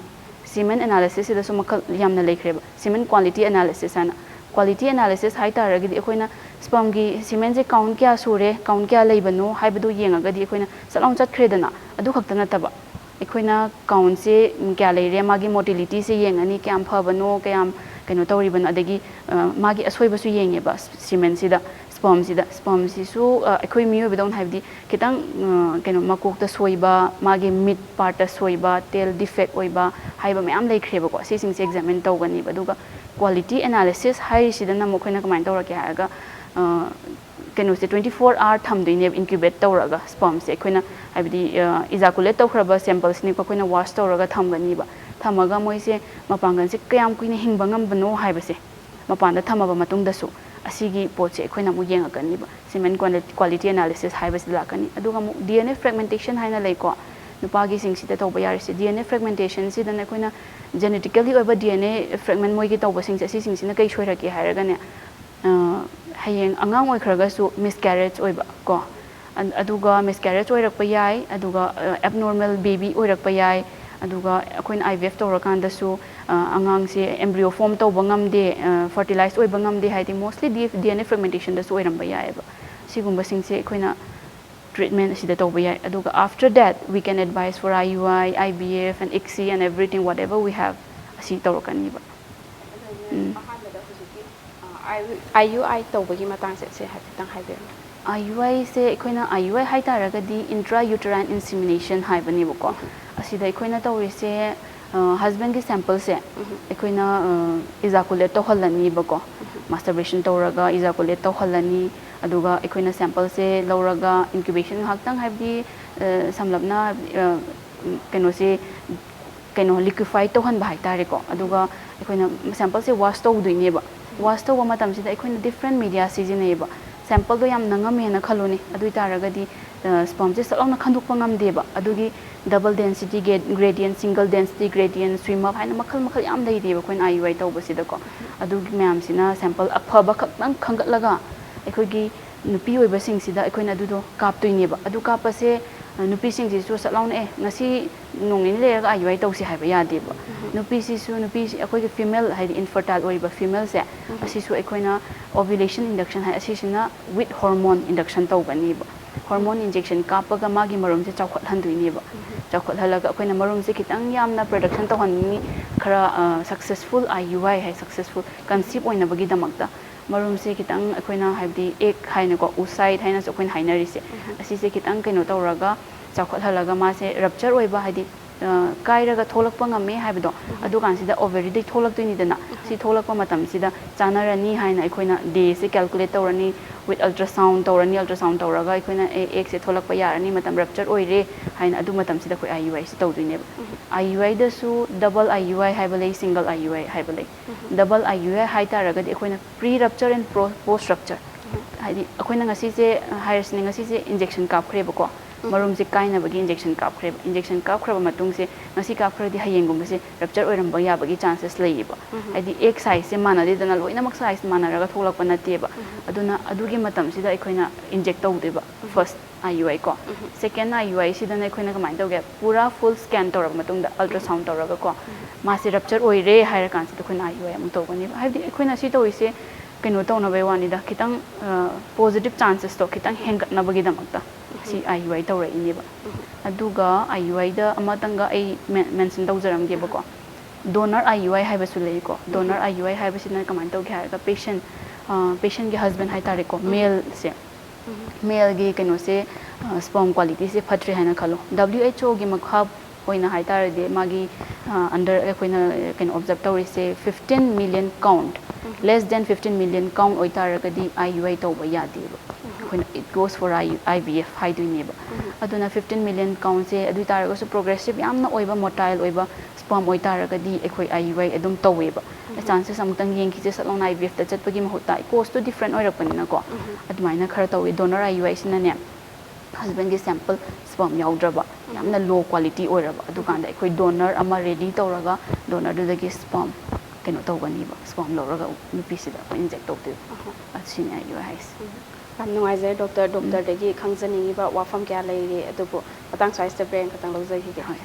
ꯁꯤꯃꯦꯟ ꯑꯦꯅꯥꯂꯤꯁꯤꯁꯁꯤꯗꯁꯨ ꯃꯈꯜ ꯌꯥꯝꯅ ꯂꯩꯈ꯭ꯔꯦꯕ, ꯁꯤꯃꯦꯟ ꯀ꯭ꯋꯥꯂꯤꯇꯤ ꯑꯦꯅꯥꯂꯤꯁꯤꯁ ꯍꯥꯏꯅ꯫ ꯀ꯭ꯋꯥꯂꯤꯇꯤ ꯑꯦꯅꯥꯂꯤꯁꯤꯁ ꯍꯥꯏ ꯇꯥꯔꯒꯗꯤ ꯑꯩꯈꯣꯏꯅ ꯁ꯭ꯄꯔꯝꯒꯤ ꯁꯤꯃꯦꯟꯁꯦ ꯀꯥꯎꯟ ꯀꯌꯥ ꯁꯨꯔꯦ, ꯀꯥꯎꯟ ꯀꯌꯥ ꯂꯩꯕꯅꯣ ꯍꯥꯏꯕꯗꯨ ꯌꯦꯡꯉꯒꯗꯤ ꯑꯩꯈꯣꯏꯅ ꯁꯠ ꯂꯥꯎꯅ ꯆꯠꯈ꯭ꯔꯦꯗꯅ꯫ ꯑꯗꯨ ꯈꯛꯇ ꯅꯠꯇꯕ, ꯑꯩꯈꯣꯏꯅ ꯀꯥꯎꯟꯁꯦ ꯀꯌꯥ ꯂꯩꯔꯦ, ꯃꯥꯒꯤ ꯃꯣꯇꯤꯂꯤꯇꯤꯁꯦ ꯌꯦꯡꯉꯅꯤ, ꯀꯌꯥꯝ ꯐꯕꯅꯣ, ꯀꯌꯥꯝ ꯀꯩꯅꯣ ꯇꯧꯔꯤꯕꯅꯣ, ꯑꯗꯒꯤ ꯃꯥꯒꯤ ꯑꯁꯣꯏꯕꯁꯨ ꯌꯦꯡꯉꯦꯕ ꯁꯤꯃꯦꯟꯁꯤꯗ, ꯁ꯭ꯄꯔꯝꯁꯤꯗ꯫ ꯁ꯭ꯄꯔꯝꯁꯤꯁꯨ ꯑꯩꯈꯣꯏ ꯃꯤꯑꯣꯏꯕꯗꯧꯅ, ꯍꯥꯏꯕꯗꯤ, ꯈꯤꯇꯪ ꯀꯩꯅꯣ, ꯃꯀꯣꯛꯇ ꯁꯣꯏꯕ, ꯃꯥꯒꯤ ꯃꯤꯠ ꯄꯥꯔꯠꯇ ꯁꯣꯏꯕ, ꯇꯦꯜ ꯗꯤꯐꯦꯛ ꯑꯣꯏꯕ ꯍꯥꯏꯕ ꯃꯌꯥꯝ ꯂꯩꯈ꯭ꯔꯦꯕꯀꯣ꯫ ꯁꯤꯁꯤꯡꯁꯦ ꯑꯦꯛꯖꯥꯃꯤꯟ ꯇꯧꯒꯅꯤꯕ꯫ ꯑꯗꯨꯒ ꯀ꯭ꯋꯥꯂꯤꯇꯤ ꯑꯦꯅꯥꯂꯤꯁꯤꯁ ꯍꯥꯏꯔꯤꯁꯤꯗꯅ ꯑꯃꯨꯛ ꯑꯩꯈꯣꯏꯅ ꯀꯃꯥꯏꯅ ꯇꯧꯔꯛꯀꯦ ꯍꯥꯏꯔꯒ, ꯀꯩꯅꯣꯁꯦ twenty four hour ꯊꯝꯗꯣꯏꯅꯦꯕ ꯏꯟꯀ꯭ꯌꯨꯕꯦꯠ ꯇꯧꯔꯒ, ꯁ꯭ꯄꯔꯝꯁꯦ ꯑꯩꯈꯣꯏꯅ, ꯍꯥꯏꯕꯗꯤ, ꯏꯖꯥꯀꯨꯂꯦꯠ ꯇꯧꯈ꯭ꯔꯕ ꯁꯦꯝꯄꯜꯁꯤꯅꯤꯀꯣ, ꯑꯩꯈꯣꯏꯅ ꯋꯥꯁ ꯇꯧꯔꯒ ꯊꯝꯒꯅꯤꯕ꯫ ꯊꯝꯃꯒ ꯃꯣꯏꯁꯦ ꯃꯄꯥꯡꯒꯜꯁꯦ ꯀꯌꯥꯝ ꯀꯨꯏꯅ ꯍꯤꯡꯕ ꯉꯝꯕꯅꯣ ꯍꯥꯏꯕꯁꯦ ꯃꯄꯥꯟꯗ ꯊꯝꯃꯕ ꯃꯇꯨꯡꯗꯁꯨ ꯑꯁꯤꯒꯤ ꯄꯣꯠꯁꯦ ꯑꯩꯈꯣꯏꯅ ꯑꯃꯨꯛ ꯌꯦꯡꯉꯛꯀꯅꯤꯕ, ꯁꯤꯃꯦꯟ ꯀ꯭ꯋꯥꯂꯤꯇꯤ ꯑꯦꯅꯥꯂꯤꯁꯤꯁ ꯍꯥꯏꯕꯁꯤꯗ ꯂꯥꯛꯀꯅꯤ꯫ ꯑꯗꯨꯒ ꯑꯃꯨꯛ ꯗꯤ ꯑꯦꯟ ꯑꯦ ꯐ꯭ꯔꯦꯒꯃꯦꯟꯇꯦꯁꯟ ꯍꯥꯏꯅ ꯂꯩꯀꯣ, ꯅꯨꯄꯥꯒꯤꯁꯤꯡꯁꯤꯗ ꯇꯧꯕ ꯌꯥꯔꯤꯁꯦ꯫ ꯗꯤ ꯑꯦꯟ ꯑꯦ ꯐ꯭ꯔꯦꯒꯃꯦꯟꯇꯦꯁꯟꯁꯤꯗꯅ ꯑꯩꯈꯣꯏꯅ ꯖꯦꯅꯦꯇꯤꯀꯦꯜꯂꯤ ꯑꯣꯏꯕ ꯗꯤ ꯑꯦꯟ ꯑꯦ ꯐ꯭ꯔꯦꯒꯃꯦꯟ ꯃꯣꯏꯒꯤ ꯇꯧꯕꯁꯤꯡꯁꯦ, ꯑꯁꯤꯁꯤꯡꯁꯤꯅ ꯀꯩ ꯁꯣꯏꯔꯛꯀꯦ ꯍꯥꯏꯔꯒꯅꯦ, ꯍꯌꯦꯡ ꯑꯉꯥꯡ ꯑꯣꯏꯈ꯭ꯔꯒꯁꯨ ꯃꯤꯁꯀꯦꯔꯦꯖ ꯑꯣꯏꯕ ꯀꯣ, ꯑꯗꯨꯒ ꯃꯤꯁꯀꯦꯔꯦꯖ ꯑꯣꯏꯔꯛꯄ ꯌꯥꯏ, ꯑꯗꯨꯒ ꯑꯦꯕꯅꯣꯔꯃꯦꯜ ꯕꯦꯕꯤ ꯑꯣꯏꯔꯛꯄ ꯌꯥꯏ꯫ ꯑꯗꯨꯒ ꯑꯩꯈꯣꯏꯅ ꯑꯥꯏ ꯚꯤ ꯑꯦꯐ ꯇꯧꯔꯀꯥꯟꯗꯁꯨ ꯑꯉꯥꯡꯁꯦ ꯑꯦꯝꯕ꯭ꯔꯤꯌꯣ ꯐꯣꯔꯝ ꯇꯧꯕ ꯉꯝꯗꯦ, ꯐꯔꯇꯤꯂꯥꯏꯁ ꯑꯣꯏꯕ ꯉꯝꯗꯦ ꯍꯥꯏꯗꯤ, ꯃꯣꯁꯂꯤ ꯗꯤ ꯑꯦꯟ ꯑꯦ ꯐ꯭ꯔꯦꯒꯃꯦꯟꯇꯦꯁꯟꯗꯁꯨ ꯑꯣꯏꯔꯝꯕ ꯌꯥꯏꯑꯕ꯫ ꯁꯤꯒꯨꯝꯕꯁꯤꯡꯁꯦ ꯑꯩꯈꯣꯏꯅ treatment ꯑꯁꯤꯗ ꯇꯧꯕ ꯌꯥꯏ꯫ ꯑꯗꯨꯒ after that we can advise for I U I, I V F and ICSI and everything, whatever we have, ꯑꯁꯤ ꯇꯧꯔꯛꯀꯅꯤꯕ꯫ ꯎꯝ꯫ ꯑꯍꯥꯟꯕꯗ ꯍꯧꯖꯤꯛꯀꯤ ꯑꯥꯏ ꯌꯨ ꯑꯥꯏ ꯇꯧꯕꯒꯤ ꯃꯇꯥꯡꯁꯦ ꯁꯦ ꯍꯥꯏꯐꯦꯠꯇꯪ ꯍꯥꯏꯕꯤꯔꯝꯃꯨ꯫ I U I ꯁꯦ ꯑꯩꯈꯣꯏꯅ I U I ꯍꯥꯏ ꯇꯥꯔꯒꯗꯤ intrauterine insemination ꯍꯥꯏꯕꯅꯦꯕꯀꯣ꯫ ꯑꯁꯤꯗ ꯑꯩꯈꯣꯏꯅ ꯇꯧꯔꯤꯁꯦ husbandꯀꯤ sampleꯁꯦ ꯑꯩꯈꯣꯏꯅ ejaculate ꯇꯧꯍꯜꯂꯅꯤꯕꯀꯣ꯫ Masturbation ꯇꯧꯔꯒ ejaculate ꯇꯧꯍꯜꯂꯅꯤ꯫ ꯑꯗꯨꯒ ꯑꯩꯈꯣꯏꯅ sampleꯁꯦ ꯂꯧꯔꯒ incubation ꯉꯥꯏꯍꯥꯛꯇꯪ, ꯍꯥꯏꯕꯗꯤ ꯁꯝꯂꯞꯅ ꯀꯩꯅꯣꯁꯦ ꯀꯩꯅꯣ liquefy ꯇꯧꯍꯟꯕ ꯍꯥꯏꯇꯥꯔꯦꯀꯣ꯫ ꯑꯗꯨꯒ ꯑꯩꯈꯣꯏꯅ sampleꯁꯦ wash ꯇꯧꯗꯣꯏꯅꯦꯕ꯫ Wash ꯇꯧꯕ ꯃꯇꯝꯁꯤꯗ ꯑꯩꯈꯣꯏꯅ different media ꯁꯤꯖꯤꯟꯅꯩꯌꯦꯕ꯫ Sampleꯗꯣ ꯌꯥꯝ ꯅꯪꯉꯝꯃꯦꯅ ꯈꯜꯂꯣꯅꯦ, ꯑꯗꯨ ꯑꯣꯏ ꯇꯥꯔꯒꯗꯤ spermꯁꯦ ꯁꯠ ꯂꯥꯎꯅ ꯈꯟꯗꯣꯛꯄ ꯉꯝꯗꯦꯕ꯫ ꯑꯗꯨꯒꯤ double density gradient, single density gradient, swim up ꯍꯥꯏꯅ ꯃꯈꯜ ꯃꯈꯜ ꯌꯥꯝ ꯂꯩꯔꯤꯑꯕ ꯑꯩꯈꯣꯏꯅ I U I ꯇꯧꯕꯁꯤꯗꯀꯣ꯫ ꯑꯗꯨꯒꯤ ꯃꯌꯥꯝꯁꯤꯅ sample ꯑꯐꯕ ꯈꯛꯇꯪ ꯈꯟꯒꯠꯂꯒ ꯑꯩꯈꯣꯏꯒꯤ ꯅꯨꯄꯤ ꯑꯣꯏꯕꯁꯤꯡꯁꯤꯗ ꯑꯩꯈꯣꯏꯅ ꯑꯗꯨꯗꯣ ꯀꯥꯞꯇꯣꯏꯅꯦꯕ꯫ ꯑꯗꯨ ꯀꯥꯞꯄꯁꯦ ꯅꯨꯄꯤꯁꯤꯡꯁꯤꯁꯨ ꯁꯠ ꯂꯥꯎꯅ ꯑꯦ ꯉꯁꯤ ꯅꯣꯡ ꯅꯤꯅꯤ ꯂꯩꯔꯒ I U I ꯇꯧꯁꯤ ꯍꯥꯏꯕ ꯌꯥꯗꯦꯕ꯫ ꯅꯨꯄꯤꯁꯤꯁꯨ, ꯅꯨꯄꯤ ꯑꯩꯈꯣꯏꯒꯤ female ꯍꯥꯏꯗꯤ infertile ꯑꯣꯏꯔꯤꯕ femaleꯁꯦ, ꯑꯁꯤꯁꯨ ꯑꯩꯈꯣꯏꯅ ovulation induction high, ꯑꯁꯤꯁꯤꯅ with hormone induction ꯇꯧꯒꯅꯤꯕ꯫ Hormone injection ꯀꯥꯞꯄꯒ ꯃꯥꯒꯤ ꯃꯔꯨꯝꯁꯦ ꯆꯥꯎꯈꯠꯍꯟꯗꯣꯏꯅꯦꯕ꯫ ꯆꯥꯎꯈꯠꯍꯜꯂꯒ ꯑꯩꯈꯣꯏꯅ ꯃꯔꯨꯝꯁꯦ ꯈꯤꯇꯪ ꯌꯥꯝꯅ production ꯇꯧꯍꯟꯅꯤꯡꯉꯤ, ꯈꯔ successful I U I high, successful conceive ꯑꯣꯏꯅꯕꯒꯤꯗꯃꯛꯇ ꯃꯔꯨꯝꯁꯦ ꯈꯤꯇꯪ ꯑꯩꯈꯣꯏꯅ ꯍꯥꯏꯕꯗꯤ egg ꯍꯥꯏꯅꯀꯣ, oocyte ꯍꯥꯏꯅꯁꯨ ꯑꯩꯈꯣꯏꯅ ꯍꯥꯏꯅꯔꯤꯁꯦ, ꯑꯁꯤꯁꯦ ꯈꯤꯇꯪ ꯀꯩꯅꯣ ꯇꯧꯔꯒ ꯆꯥꯎꯈꯠꯍꯜꯂꯒ ꯃꯥꯁꯦ rupture ꯑꯣꯏꯕ, ꯍꯥꯏꯗꯤ ꯀꯥꯏꯔꯒ ꯊꯣꯛꯂꯛꯄ ꯉꯝꯃꯦ ꯍꯥꯏꯕꯗꯣ, ꯑꯗꯨꯀꯥꯟꯁꯤꯗ ovary ꯗꯒꯤ ꯊꯣꯛꯂꯛꯇꯣꯏꯅꯤꯗꯅ꯫ ꯁꯤ ꯊꯣꯛꯂꯛꯄ ꯃꯇꯝꯁꯤꯗ ꯆꯥꯟꯅꯔꯅꯤ ꯍꯥꯏꯅ ꯑꯩꯈꯣꯏꯅ day ꯁꯦ calculate ꯇꯧꯔꯅꯤ, with ultrasound ꯇꯧꯔꯅꯤ꯫ Ultrasound ꯇꯧꯔꯒ ꯑꯩꯈꯣꯏꯅ ꯑꯦ egg ꯁꯦ ꯊꯣꯛꯂꯛꯄ ꯌꯥꯔꯅꯤ, ꯃꯇꯝ rupture ꯑꯣꯏꯔꯦ ꯍꯥꯏꯅ ꯑꯗꯨ ꯃꯇꯝꯁꯤꯗ ꯑꯩꯈꯣꯏ I U I ꯁꯦ ꯇꯧꯗꯣꯏꯅꯦꯕ꯫ I U I ꯗꯁꯨ double I U I ꯍꯥꯏꯕ ꯂꯩ, single I U I ꯍꯥꯏꯕ ꯂꯩ꯫ Double I U I ꯍꯥꯏ ꯇꯥꯔꯒꯗꯤ ꯑꯩꯈꯣꯏꯅ pre rupture and post rupture, ꯍꯥꯏꯗꯤ ꯑꯩꯈꯣꯏꯅ ꯉꯁꯤꯁꯦ ꯍꯥꯏꯔꯁꯤꯅꯦ, ꯉꯁꯤꯁꯦ injection ꯀꯥꯞꯈ꯭ꯔꯦꯕꯀꯣ, ꯃꯔꯨꯝꯁꯦ ꯀꯥꯏꯅꯕꯒꯤ injection ꯀꯥꯞꯈ꯭ꯔꯦꯕ꯫ Injection ꯀꯥꯞꯈ꯭ꯔꯕ ꯃꯇꯨꯡꯁꯦ, ꯉꯁꯤ ꯀꯥꯞꯈ꯭ꯔꯗꯤ ꯍꯌꯦꯡꯒꯨꯝꯕꯁꯦ rupture ꯑꯣꯏꯔꯝꯕ ꯌꯥꯕꯒꯤ chances ꯂꯩꯌꯦꯕ꯫ ꯍꯥꯏꯗꯤ egg size ꯁꯦ ꯃꯥꯟꯅꯗꯦꯗꯅ, ꯂꯣꯏꯅꯃꯛ size ꯃꯥꯟꯅꯔꯒ ꯊꯣꯛꯂꯛꯄ ꯅꯠꯇꯦꯕ꯫ ꯑꯗꯨꯅ ꯑꯗꯨꯒꯤ ꯃꯇꯝꯁꯤꯗ ꯑꯩꯈꯣꯏꯅ inject ꯇꯧꯗꯣꯏꯕ, first I U I ꯀꯣ꯫ Second I U I ꯁꯤꯗꯅ ꯑꯩꯈꯣꯏꯅ ꯀꯃꯥꯏꯅ ꯇꯧꯒꯦ? ꯄꯨꯔꯥ full scan ꯇꯧꯔꯕ ꯃꯇꯨꯡꯗ, ultrasound ꯇꯧꯔꯒꯀꯣ, ꯃꯥꯁꯦ rupture ꯑꯣꯏꯔꯦ ꯍꯥꯏꯔ ꯀꯥꯟꯁꯤꯗ ꯑꯩꯈꯣꯏꯅ I U I ꯑꯃꯨꯛ ꯇꯧꯒꯅꯦꯕ꯫ ꯍꯥꯏꯕꯗꯤ ꯑꯩꯈꯣꯏꯅ ꯁꯤ ꯇꯧꯔꯤꯁꯦ ꯀꯩꯅꯣ ꯇꯧꯅꯕꯩ ꯋꯥꯅꯤꯗ, ꯈꯤꯇꯪ ꯄꯣꯖꯤꯇꯤꯚ ꯆꯥꯟꯁꯦꯁꯇꯣ ꯈꯤꯇꯪ ꯍꯦꯟꯒꯠꯅꯕꯒꯤꯗꯃꯛꯇ ꯁꯤ ꯑꯥꯏ ꯌꯨ ꯑꯥꯏ ꯇꯧꯔꯛꯏꯅꯦꯕ꯫ ꯑꯗꯨꯒ ꯑꯥꯏ ꯌꯨ ꯑꯥꯏꯗ ꯑꯃꯇꯪꯒ ꯑꯩ ꯃꯦꯟꯁꯟ ꯇꯧꯖꯔꯝꯒꯦꯕꯀꯣ꯫ ꯗꯣꯅꯔ ꯑꯥꯏ ꯌꯨ ꯑꯥꯏ ꯍꯥꯏꯕꯁꯨ ꯂꯩꯀꯣ꯫ ꯗꯣꯅꯔ ꯑꯥꯏ ꯌꯨ ꯑꯥꯏ ꯍꯥꯏꯕꯁꯤꯅ ꯀꯃꯥꯏꯅ ꯇꯧꯒꯦ ꯍꯥꯏꯔꯒ, ꯄꯦꯁꯦꯟ ꯄꯦꯁꯦꯟꯒꯤ ꯍꯁꯕꯦꯟ ꯍꯥꯏꯇꯥꯔꯦꯀꯣ, ꯃꯦꯜꯁꯦ, ꯃꯦꯜꯒꯤ ꯀꯩꯅꯣꯁꯦ, ꯁ꯭ꯄꯔꯝ ꯀ꯭ꯋꯥꯂꯤꯇꯤꯁꯦ ꯐꯠꯇ꯭ꯔꯦ ꯍꯥꯏꯅ ꯈꯜꯂꯣ꯫ ꯗꯕ꯭ꯂꯤꯎ ꯑꯩꯆ ꯑꯣꯒꯤ ꯃꯈꯥ ꯑꯣꯏꯅ ꯍꯥꯏꯇꯥꯔꯗꯤ, ꯃꯥꯒꯤ ꯑꯟꯗꯔ ꯑꯩꯈꯣꯏꯅ ꯀꯩꯅꯣ ꯑꯣꯕꯖꯔꯞ ꯇꯧꯔꯤꯁꯦ, fifteen million count, less than fifteen million count ꯑꯣꯏꯇꯥꯔꯒꯗꯤ ꯑꯥꯏ ꯌꯨ ꯑꯥꯏ ꯇꯧꯕ ꯌꯥꯗꯦꯕ꯫ ꯑꯩꯈꯣꯏꯅ it goes for I I V F ꯍꯥꯏꯗꯣꯏꯅꯦꯕ꯫ ꯑꯗꯨꯅ ꯐꯤꯐꯇꯤꯟ ꯃꯤꯂꯤꯌꯟ ꯀꯥꯎꯟꯁꯦ ꯑꯗꯨ ꯑꯣꯏꯇꯥꯔꯒꯁꯨ, ꯄ꯭ꯔꯣꯒ꯭ꯔꯦꯁꯤꯞ ꯌꯥꯝꯅ ꯑꯣꯏꯕ, ꯃꯣꯇꯥꯏꯜ ꯑꯣꯏꯕ, ꯁ꯭ꯄꯔꯝ ꯑꯣꯏꯇꯥꯔꯒꯗꯤ ꯑꯩꯈꯣꯏ ꯑꯥꯏ ꯌꯨ ꯑꯥꯏ ꯑꯗꯨꯝ ꯇꯧꯋꯦꯕ꯫ ꯆꯥꯟꯁꯦꯁ ꯑꯃꯨꯛꯇꯪ ꯌꯦꯡꯈꯤꯁꯦ, ꯁꯠ ꯂꯥꯎꯅ ꯑꯥꯏ ꯚꯤ ꯑꯦꯐꯇ ꯆꯠꯄꯒꯤ ꯃꯍꯨꯠꯇ꯫ ꯀꯣꯁꯇꯣ ꯗꯤꯐ꯭ꯔꯦꯟ ꯑꯣꯏꯔꯛꯄꯅꯤꯅꯀꯣ꯫ ꯑꯗꯨꯃꯥꯏꯅ ꯈꯔ ꯇꯧꯋꯤ꯫ ꯗꯣꯅꯔ ꯑꯥꯏ ꯌꯨ ꯑꯥꯏꯁꯤꯅꯅꯦ, ꯍꯁꯕꯦꯟꯒꯤ ꯁꯦꯝꯄꯜ, ꯁ꯭ꯄꯔꯝ ꯌꯥꯎꯗ꯭ꯔꯕ, ꯌꯥꯝꯅ ꯂꯣ ꯀ꯭ꯋꯥꯂꯤꯇꯤ ꯑꯣꯏꯔꯕ, ꯑꯗꯨꯀꯥꯟꯗ ꯑꯩꯈꯣꯏ ꯗꯣꯅꯔ ꯑꯃ ꯔꯦꯗꯤ ꯇꯧꯔꯒ, ꯗꯣꯅꯔꯗꯨꯗꯒꯤ ꯁ꯭ꯄꯔꯝ ꯀꯩꯅꯣ ꯇꯧꯒꯅꯤꯕ, ꯁ꯭ꯄꯔꯝ ꯂꯧꯔꯒ ꯅꯨꯄꯤꯁꯤꯗ ꯑꯩꯈꯣꯏ ꯏꯟꯖꯦꯛ ꯇꯧꯗꯣꯏꯕ꯫ ꯑꯁꯤꯅꯤ ꯑꯥꯏ ꯌꯨ ꯑꯥꯏ ꯍꯥꯏꯁꯦ꯫ ꯌꯥꯝ ꯅꯨꯡꯉꯥꯏꯖꯔꯦ ꯗꯣꯛꯇꯔ꯫ ꯗꯣꯛꯇꯔꯗꯒꯤ ꯈꯪꯖꯅꯤꯡꯉꯤꯕ ꯋꯥꯐꯝ ꯀꯌꯥ ꯂꯩꯔꯦ, ꯑꯗꯨꯕꯨ ꯃꯇꯥꯡ ꯁ꯭ꯋꯥꯏꯁꯤꯗ ꯕ꯭ꯔꯦꯛ ꯑꯃꯈꯛꯇꯪ ꯂꯧꯖꯈꯤꯒꯦ꯫ ꯍꯣꯏ꯫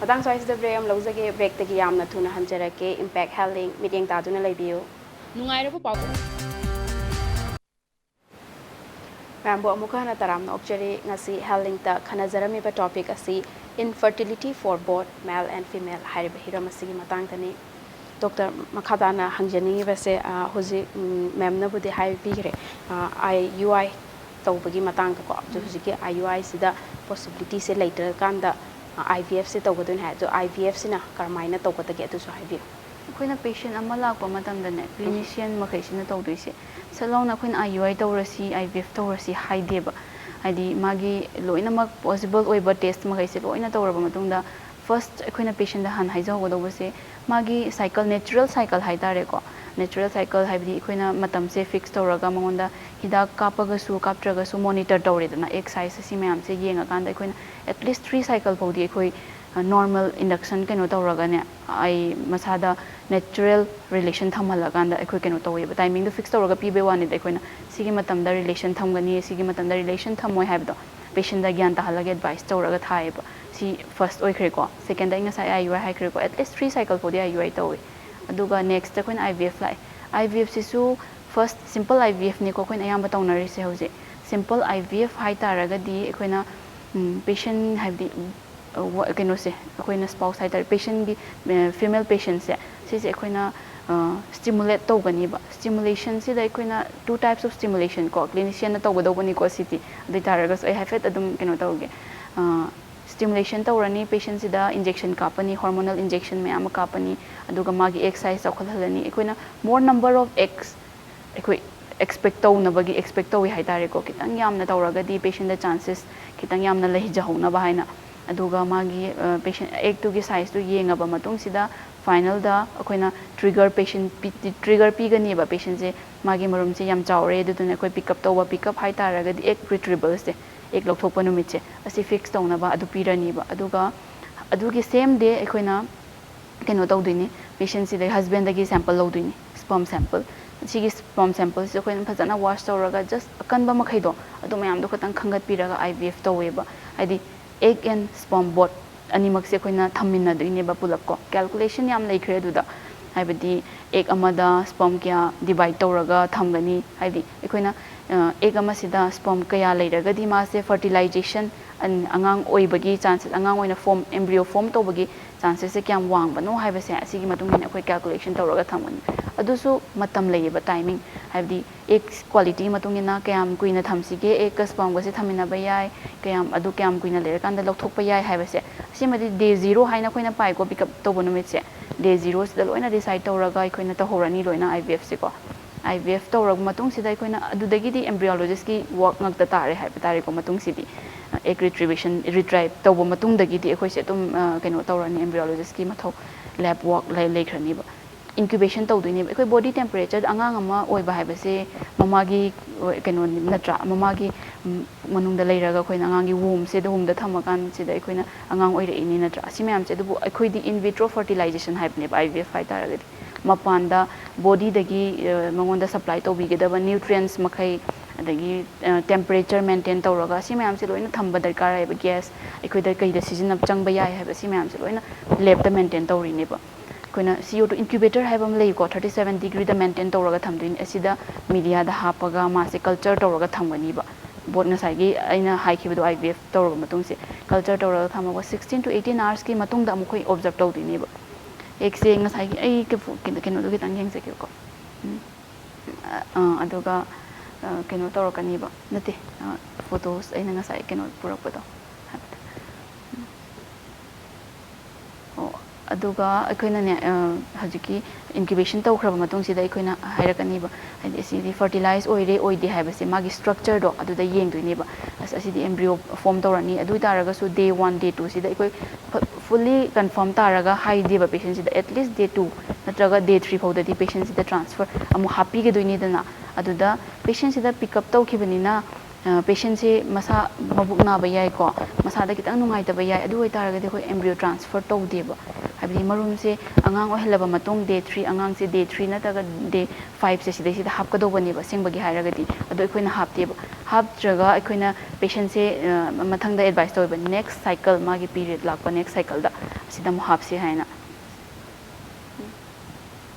ꯃꯇꯥꯡ ꯁ꯭ꯋꯥꯏꯁꯤꯗ ꯕ꯭ꯔꯦꯛ ꯑꯃ ꯂꯧꯖꯒꯦ꯫ ꯕ꯭ꯔꯦꯛꯇꯒꯤ ꯌꯥꯝꯅ ꯊꯨꯅ ꯍꯟꯖꯔꯛꯀꯦ꯫ ꯏꯝꯄꯦꯛ ꯍꯦꯜꯊ ꯂꯤꯡꯛ ꯃꯤꯠꯌꯦꯡ ꯇꯥꯗꯨꯅ ꯂꯩꯕꯤꯌꯨ꯫ ꯅꯨꯡꯉꯥꯏꯔꯕ ꯄꯥꯎ꯫ ꯃꯌꯥꯝꯕꯨ ꯑꯃꯨꯛꯀ ꯍꯟꯅ ꯇꯔꯥꯝꯅ ꯑꯣꯛꯆꯔꯤ꯫ ꯉꯁꯤ ꯍꯦꯜꯊ ꯂꯤꯡꯛꯇ ꯈꯟꯅꯖꯔꯝꯃꯤꯕ ꯇꯣꯄꯤꯛ ꯑꯁꯤ infertility for both male and female ꯍꯥꯏꯔꯤꯕ ꯍꯤꯔꯝ ꯑꯁꯤꯒꯤ ꯃꯇꯥꯡꯗꯅꯤ꯫ ꯗꯣꯛꯇꯔ, ꯃꯈꯥ ꯇꯥꯅ ꯍꯪꯖꯅꯤꯡꯉꯤꯕꯁꯦ, ꯑ, ꯍꯧꯖꯤꯛ, ꯎꯝ, ꯃꯦꯝꯅꯕꯨꯗꯤ ꯍꯥꯏꯕꯤꯈ꯭ꯔꯦ, ꯑ, ꯑꯥꯏ ꯌꯨ ꯑꯥꯏ ꯇꯧꯕꯒꯤ ꯃꯇꯥꯡꯗꯀꯣ꯫ ꯑꯗꯨ ꯍꯧꯖꯤꯛꯀꯤ ꯑꯥꯏ ꯌꯨ ꯑꯥꯏꯁꯤꯗ ꯄꯣꯁꯤꯕꯤꯂꯤꯇꯤꯁꯦ ꯂꯩꯇ꯭ꯔꯀꯥꯟꯗ, ꯑ, ꯑꯥꯏ ꯚꯤ ꯑꯦꯐꯁꯦ ꯇꯧꯒꯗꯣꯏꯅꯦ ꯍꯥꯏ꯫ ꯑꯗꯣ ꯑꯥꯏ ꯚꯤ ꯑꯦꯐꯁꯤꯅ ꯀꯔꯝꯍꯥꯏꯅ ꯇꯧꯒꯗꯒꯦ, ꯑꯗꯨꯁꯨ ꯍꯥꯏꯕꯤꯌꯨ꯫ ꯑꯩꯈꯣꯏꯅ ꯄꯦꯁꯦꯟ ꯑꯃ ꯂꯥꯛꯄ ꯃꯇꯝꯗꯅꯦ, ꯀ꯭ꯂꯤꯅꯤꯁꯤꯌꯟ ꯃꯈꯩꯁꯤꯅ ꯇꯧꯗꯣꯏꯁꯦ, ꯁꯠ ꯂꯥꯎꯅ ꯑꯩꯈꯣꯏꯅ ꯑꯥꯏ ꯌꯨ ꯑꯥꯏ ꯇꯧꯔꯁꯤ, ꯑꯥꯏ ꯚꯤ ꯑꯦꯐ ꯇꯧꯔꯁꯤ ꯍꯥꯏꯗꯦꯕ꯫ ꯍꯥꯏꯗꯤ ꯃꯥꯒꯤ ꯂꯣꯏꯅꯃꯛ ꯄꯣꯁꯤꯕꯜ ꯑꯣꯏꯕ ꯇꯦꯁ ꯃꯈꯩꯁꯦ ꯂꯣꯏꯅ ꯇꯧꯔꯕ ꯃꯇꯨꯡꯗ, ꯐꯥꯔꯁ ꯑꯩꯈꯣꯏꯅ ꯄꯦꯁꯦꯟꯗ ꯍꯥꯟꯅ ꯍꯥꯏꯖꯍꯧꯒꯗꯧꯕꯁꯦ, ꯃꯥꯒꯤ ꯁꯥꯏꯀꯜ, ꯅꯦꯆꯔꯦꯜ ꯁꯥꯏꯀꯜ ꯍꯥꯏꯇꯥꯔꯦꯀꯣ, ꯅꯦꯆꯔꯦꯜ ꯁꯥꯏꯀꯜ ꯍꯥꯏꯕꯗꯤ ꯑꯩꯈꯣꯏꯅ ꯃꯇꯝꯁꯦ ꯐꯤꯛꯁ ꯇꯧꯔꯒ ꯃꯉꯣꯟꯗ ꯍꯤꯗꯥꯛ ꯀꯥꯞꯄꯒꯁꯨ ꯀꯥꯞꯇ꯭ꯔꯒꯁꯨ ꯃꯣꯅꯤꯇꯔ ꯇꯧꯔꯦꯗꯅ, ꯑꯦꯛ ꯁꯥꯏꯖ ꯑꯁꯤ ꯃꯌꯥꯝꯁꯦ ꯌꯦꯡꯉꯀꯥꯟꯗ ꯑꯩꯈꯣꯏꯅ at least three cycle ꯐꯥꯎꯗꯤ ꯑꯩꯈꯣꯏ, ꯑ, ꯅꯣꯔꯃꯦꯜ ꯏꯟꯗꯛꯁꯟ ꯀꯩꯅꯣ ꯇꯧꯔꯒꯅꯦ, ꯑꯩ ꯃꯁꯥꯗ ꯅꯦꯆꯔꯦꯜ ꯔꯤꯂꯦꯁꯟ ꯊꯝꯍꯜꯂꯀꯥꯟꯗ ꯑꯩꯈꯣꯏ ꯀꯩꯅꯣ ꯇꯧꯋꯦꯕ, ꯇꯥꯏꯃꯤꯡꯗꯣ ꯐꯤꯛꯁ ꯇꯧꯔꯒ ꯄꯤꯕꯩ ꯋꯥꯅꯤꯗ꯫ ꯑꯩꯈꯣꯏꯅ ꯁꯤꯒꯤ ꯃꯇꯝꯗ ꯔꯤꯂꯦꯁꯟ ꯊꯝꯒꯅꯤ, ꯁꯤꯒꯤ ꯃꯇꯝꯗ ꯔꯤꯂꯦꯁꯟ ꯊꯝꯃꯣꯏ ꯍꯥꯏꯕꯗꯣ ꯄꯦꯁꯦꯟꯗ ꯒ꯭ꯌꯥꯟ ꯇꯥꯍꯜꯂꯒ ꯑꯦꯗꯚꯥꯏꯁ ꯇꯧꯔꯒ ꯊꯥꯏꯌꯦꯕ꯫ ꯁꯤ ꯐꯥꯔꯁ ꯑꯣꯏꯈ꯭ꯔꯦꯀꯣ꯫ ꯁꯦꯀꯦꯟꯗ ꯑꯩ ꯉꯁꯥꯏ ꯑꯥꯏ ꯌꯨ ꯑꯥꯏ ꯍꯥꯏꯈ꯭ꯔꯦꯀꯣ, at least three cycle ꯐꯥꯎꯗꯤ ꯑꯥꯏ ꯌꯨ ꯑꯥꯏ ꯇꯧꯋꯦ꯫ ꯑꯗꯨꯒ ꯅꯦꯛꯁꯇ ꯑꯩꯈꯣꯏꯅ ꯑꯥꯏ ꯚꯤ ꯑꯦꯐ ꯂꯥꯛꯑꯦ꯫ IVF ꯁꯤꯁꯨ first simple IVF ꯅꯤꯀꯣ ꯑꯩꯈꯣꯏꯅ ꯑꯌꯥꯝꯕ ꯇꯧꯅꯔꯤꯁꯦ ꯍꯧꯖꯤꯛ꯫ Simple IVF ꯍꯥꯏ ꯇꯥꯔꯒꯗꯤ ꯑꯩꯈꯣꯏꯅ patient, ꯍꯥꯏꯕꯗꯤ ꯀꯩꯅꯣꯁꯦ, ꯑꯩꯈꯣꯏꯅ spouse ꯍꯥꯏ ꯇꯥꯔꯦ, patientꯒꯤ, female patientꯁꯦ, ꯁꯤꯁꯦ ꯑꯩꯈꯣꯏꯅ stimulate ꯇꯧꯒꯅꯤꯕ꯫ Stimulationꯁꯤꯗ ꯑꯩꯈꯣꯏꯅ two types of stimulation ꯀꯣ, clinicianꯅ ꯇꯧꯒꯗꯧꯕꯅꯤꯀꯣ ꯁꯤꯗꯤ꯫ ꯑꯗꯨ ꯑꯣꯏ ꯇꯥꯔꯒꯁꯨ ꯑꯩ ꯍꯥꯏꯐꯦꯠ ꯑꯗꯨꯝ ꯀꯩꯅꯣ ꯇꯧꯒꯦ꯫ Stimulation ꯇꯧꯔꯅꯤ, patientꯁꯤꯗ injection ꯀꯥꯞꯄꯅꯤ, hormonal injection ꯃꯌꯥꯝ ꯑꯃ ꯀꯥꯞꯄꯅꯤ, ꯑꯗꯨꯒ ꯃꯥꯒꯤ egg size ꯆꯥꯎꯈꯠꯍꯜꯂꯅꯤ꯫ ꯑꯩꯈꯣꯏꯅ more number of eggs ꯑꯩꯈꯣꯏ expect ꯇꯧꯅꯕꯒꯤ, expect ꯇꯧꯏ ꯍꯥꯏ ꯇꯥꯔꯦꯀꯣ꯫ ꯈꯤꯇꯪ ꯌꯥꯝꯅ ꯇꯧꯔꯒꯗꯤ patientꯗ chances ꯈꯤꯇꯪ ꯌꯥꯝꯅ ꯂꯩꯖꯍꯧꯅꯕ ꯍꯥꯏꯅ꯫ ꯑꯗꯨꯒ ꯃꯥꯒꯤ patient eggꯇꯨꯒꯤ sizeꯇꯨ ꯌꯦꯡꯉꯕ ꯃꯇꯨꯡꯁꯤꯗ finalꯗ ꯑꯩꯈꯣꯏꯅ trigger, patient trigger ꯄꯤꯒꯅꯦꯕ꯫ Patientꯁꯦ ꯃꯥꯒꯤ ꯃꯔꯨꯝꯁꯦ ꯌꯥꯝ ꯆꯥꯎꯔꯦ, ꯑꯗꯨꯗꯨꯅ ꯑꯩꯈꯣꯏ pick up ꯇꯧꯕ, pick up ꯍꯥꯏ ꯇꯥꯔꯒꯗꯤ egg retrievalꯁꯦ, egg ꯂꯧꯊꯣꯛꯄ ꯅꯨꯃꯤꯠꯁꯦ, ꯑꯁꯤ fix ꯇꯧꯅꯕ ꯑꯗꯨ ꯄꯤꯔꯅꯤꯕ꯫ ꯑꯗꯨꯒ ꯑꯗꯨꯒꯤ same day ꯑꯩꯈꯣꯏꯅ ꯀꯩꯅꯣ ꯇꯧꯗꯣꯏꯅꯤ, patientꯁꯤꯗꯒꯤ, husbandꯗꯒꯤ sample ꯂꯧꯗꯣꯏꯅꯤ, sperm sample꯫ ꯁꯤꯒꯤ sperm sampleꯁꯦ ꯑꯩꯈꯣꯏꯅ ꯐꯖꯅ wash ꯇꯧꯔꯒ just ꯑꯀꯟꯕ ꯃꯈꯩꯗꯣ, ꯑꯗꯨ ꯃꯌꯥꯝꯗꯣ ꯈꯛꯇꯪ ꯈꯟꯒꯠꯄꯤꯔꯒ IVF ꯇꯧꯋꯦꯕ꯫ ꯍꯥꯏꯗꯤ egg and sperm both ꯑꯅꯤꯃꯛꯁꯦ ꯑꯩꯈꯣꯏꯅ ꯊꯝꯃꯤꯟꯅꯗꯣꯏꯅꯦꯕ ꯄꯨꯂꯞ ꯀꯣ꯫ Calculation ꯌꯥꯝ ꯂꯩꯈ꯭ꯔꯦ ꯑꯗꯨꯗ, ꯍꯥꯏꯕꯗꯤ egg ꯑꯃꯗ sperm ꯀꯌꯥ divide ꯇꯧꯔꯒ ꯊꯝꯒꯅꯤ, ꯍꯥꯏꯗꯤ ꯑꯩꯈꯣꯏꯅ egg ꯑꯃꯁꯤꯗ sperm ꯀꯌꯥ ꯂꯩꯔꯒꯗꯤ ꯃꯥꯁꯦ fertilization, ꯑꯉꯥꯡ ꯑꯣꯏꯕꯒꯤ chances, ꯑꯉꯥꯡ ꯑꯣꯏꯅ form, embryo form ꯇꯧꯕꯒꯤ chancesꯁꯦ ꯀꯌꯥꯝ ꯋꯥꯡꯕꯅꯣ ꯍꯥꯏꯕꯁꯦ ꯑꯁꯤꯒꯤ ꯃꯇꯨꯡ ꯏꯟꯅ ꯑꯩꯈꯣꯏ calculation ꯇꯧꯔꯒ ꯊꯝꯒꯅꯤ꯫ ꯑꯗꯨꯁꯨ ꯃꯇꯝ ꯂꯩꯌꯦꯕ, timing, ꯍꯥꯏꯕꯗꯤ egg qualityꯒꯤ ꯃꯇꯨꯡ ꯏꯟꯅ ꯀꯌꯥꯝ ꯀꯨꯏꯅ ꯊꯝꯁꯤꯒꯦ, eggꯀ spermꯒꯁꯦ ꯊꯝꯃꯤꯟꯅꯕ ꯌꯥꯏ, ꯀꯌꯥꯝ, ꯑꯗꯨ ꯀꯌꯥꯝ ꯀꯨꯏꯅ ꯂꯩꯔꯀꯥꯟꯗ ꯂꯧꯊꯣꯛꯄ ꯌꯥꯏ ꯍꯥꯏꯕꯁꯦ꯫ ꯑꯁꯤꯃꯗꯤ day zero ꯍꯥꯏꯅ ꯑꯩꯈꯣꯏꯅ ꯄꯥꯏꯀꯣ, pick up ꯇꯧꯕ ꯅꯨꯃꯤꯠꯁꯦ꯫ Day zeroꯁꯤꯗ ꯂꯣꯏꯅ decide ꯇꯧꯔꯒ ꯑꯩꯈꯣꯏꯅ ꯇꯧꯍꯧꯔꯅꯤ ꯂꯣꯏꯅ IVFꯁꯦꯀꯣ꯫ IVF ꯇꯧꯔꯕ ꯃꯇꯨꯡꯁꯤꯗ ꯑꯩꯈꯣꯏꯅ ꯑꯗꯨꯗꯒꯤꯗꯤ embryologistꯀꯤ work ꯉꯥꯛꯇ ꯇꯥꯔꯦ ꯍꯥꯏꯕ ꯇꯥꯔꯦꯀꯣ꯫ ꯃꯇꯨꯡꯁꯤꯗꯤ egg retrievation, retrieve ꯇꯧꯕ ꯃꯇꯨꯡꯗꯒꯤꯗꯤ ꯑꯩꯈꯣꯏꯁꯦ ꯑꯗꯨꯝ ꯀꯩꯅꯣ ꯇꯧꯔꯅꯤ, embryologistꯀꯤ ꯃꯊꯧ, lab work ꯂꯩꯈ꯭ꯔꯅꯤꯕ꯫ Incubation ꯇꯧꯗꯣꯏꯅꯦꯕ꯫ ꯑꯩꯈꯣꯏ body temperature, ꯑꯉꯥꯡ ꯑꯃ ꯑꯣꯏꯕ ꯍꯥꯏꯕꯁꯦ ꯃꯃꯥꯒꯤ ꯀꯩꯅꯣꯅꯤ ꯅꯠꯇ꯭ꯔꯥ? ꯃꯃꯥꯒꯤ ꯃꯅꯨꯡꯗ ꯂꯩꯔꯒ ꯑꯩꯈꯣꯏꯅ ꯑꯉꯥꯡꯒꯤ wombꯁꯦ, ꯑꯗꯨ wombꯗ ꯊꯝꯃꯀꯥꯟꯁꯤꯗ ꯑꯩꯈꯣꯏꯅ ꯑꯉꯥꯡ ꯑꯣꯏꯔꯛꯏꯅꯤ ꯅꯠꯇ꯭ꯔꯥ? ꯑꯁꯤ ꯃꯌꯥꯝꯁꯦ꯫ ꯑꯗꯨꯕꯨ ꯑꯩꯈꯣꯏꯗꯤ in vitro fertilization ꯍꯥꯏꯕꯅꯦꯕ IVF ꯍꯥꯏ ꯇꯥꯔꯒꯗꯤ꯫ ꯃꯄꯥꯟꯗ bodyꯗꯒꯤ ꯃꯉꯣꯟꯗ supply ꯇꯧꯕꯤꯒꯗꯕ nutrients ꯃꯈꯩ, ꯑꯗꯒꯤ temperature maintain ꯇꯧꯔꯒ, ꯁꯤ ꯃꯌꯥꯝꯁꯦ ꯂꯣꯏꯅ ꯊꯝꯕ ꯗꯔꯀꯥꯔ ꯂꯩꯌꯦꯕ꯫ Gas ꯑꯩꯈꯣꯏꯗ ꯀꯩꯗ ꯁꯤꯖꯤꯟꯅꯕ ꯆꯪꯕ ꯌꯥꯏ ꯍꯥꯏꯕ, ꯁꯤ ꯃꯌꯥꯝꯁꯦ ꯂꯣꯏꯅ labꯇ maintain ꯇꯧꯔꯤꯅꯦꯕ꯫ ꯑꯩꯈꯣꯏꯅ CO two incubator ꯍꯥꯏꯕ ꯑꯃ ꯂꯩꯀꯣ, thirty seven degreeꯗ maintain ꯇꯧꯔꯒ ꯊꯝꯗꯣꯏꯅꯤ꯫ ꯑꯁꯤꯗ mediaꯗ ꯍꯥꯞꯄꯒ ꯃꯥꯁꯦ culture ꯇꯧꯔꯒ ꯊꯝꯒꯅꯤꯕ꯫ ꯕꯣꯠ ꯉꯁꯥꯏꯒꯤ ꯑꯩꯅ ꯍꯥꯏꯈꯤꯕꯗꯣ, IVF ꯇꯧꯔꯕ ꯃꯇꯨꯡꯁꯦ culture ꯇꯧꯔꯒ ꯊꯝꯃꯒ sixteen to eighteen hoursꯀꯤ ꯃꯇꯨꯡꯗ ꯑꯃꯨꯛ ꯑꯩꯈꯣꯏ observe ꯇꯧꯗꯣꯏꯅꯦꯕ꯫ ꯑꯦꯒꯁꯦ ꯉꯁꯥꯏꯒꯤ ꯑꯩ ꯀꯩꯅꯣ-, ꯀꯩꯅꯣꯗꯣ ꯈꯤꯇꯪ ꯌꯦꯡꯖꯒꯦꯀꯣ꯫ ꯎꯝ꯫ ꯑ, ꯑꯗꯨꯒ, ꯑ, ꯀꯩꯅꯣ ꯇꯧꯔꯛꯀꯅꯤꯕ꯫ ꯅꯠꯇꯦ, ꯑ, photos ꯑꯩꯅ ꯉꯁꯥꯏ ꯀꯩꯅꯣ ꯄꯨꯔꯛꯄꯗꯣ꯫ ꯑꯣ, ꯑꯗꯨꯒ ꯑꯩꯈꯣꯏꯅꯅꯦ, ꯑ, ꯍꯧꯖꯤꯛꯀꯤ incubation ꯇꯧꯈ꯭ꯔꯕ ꯃꯇꯨꯡꯁꯤꯗ ꯑꯩꯈꯣꯏꯅ ꯍꯥꯏꯔꯛꯀꯅꯤꯕ, ꯍꯥꯏꯗꯤ ꯑꯁꯤꯗꯤ fertilize ꯑꯣꯏꯔꯦ ꯑꯣꯏꯗꯦ ꯍꯥꯏꯕꯁꯦ ꯃꯥꯒꯤ structureꯗꯣ ꯑꯗꯨꯗ ꯌꯦꯡꯗꯣꯏꯅꯦꯕ꯫ ꯑꯁ, ꯑꯁꯤꯗꯤ embryo form ꯇꯧꯔꯅꯤ꯫ ꯑꯗꯨ ꯑꯣꯏ ꯇꯥꯔꯒꯁꯨ day one, day twoꯁꯤꯗ ꯑꯩꯈꯣꯏ ꯐ-, fully confirm ꯇꯥꯔꯒ ꯍꯥꯏꯗꯦꯕ patientꯁꯤꯗ, at least day two ꯅꯠꯇ꯭ꯔꯒ day three ꯐꯥꯎꯗꯗꯤ patientꯁꯤꯗ transfer ꯑꯃꯨꯛ ꯍꯥꯞꯄꯤꯒꯗꯣꯏꯅꯤꯗꯅ꯫ ꯑꯗꯨꯗ patientꯁꯤꯗ pick up ꯇꯧꯈꯤꯕꯅꯤꯅ, ꯑ, patientꯁꯦ ꯃꯁꯥ ꯃꯕꯨꯛ ꯅꯥꯕ ꯌꯥꯏꯀꯣ, ꯃꯁꯥꯗ ꯈꯤꯇꯪ ꯅꯨꯡꯉꯥꯏꯇꯕ ꯌꯥꯏ꯫ ꯑꯗꯨ ꯑꯣꯏꯇꯥꯔꯒꯗꯤ ꯑꯩꯈꯣꯏ embryo transfer ꯇꯧꯗꯦꯕ꯫ ꯍꯥꯏꯕꯗꯤ ꯃꯔꯨꯝꯁꯦ ꯑꯉꯥꯡ ꯑꯣꯏꯍꯜꯂꯕ ꯃꯇꯨꯡ, day three, ꯑꯉꯥꯡꯁꯦ day three ꯅꯠꯇ꯭ꯔꯒ day fiveꯁꯦ ꯁꯤꯗꯩꯁꯤꯗ ꯍꯥꯞꯀꯗꯧꯕꯅꯦꯕ ꯑꯁꯦꯡꯕꯒꯤ ꯍꯥꯏꯔꯒꯗꯤ꯫ ꯑꯗꯣ ꯑꯩꯈꯣꯏꯅ ꯍꯥꯞꯇꯦꯕ꯫ ꯍꯥꯞꯇ꯭ꯔꯒ ꯑꯩꯈꯣꯏꯅ patientꯁꯦ, ꯑ, ꯃꯊꯪꯗ advice ꯇꯧꯋꯦꯕ, next cycle, ꯃꯥꯒꯤ period ꯂꯥꯛꯄ next cycleꯗ ꯑꯁꯤꯗ ꯑꯃꯨꯛ ꯍꯥꯞꯁꯦ ꯍꯥꯏꯅ꯫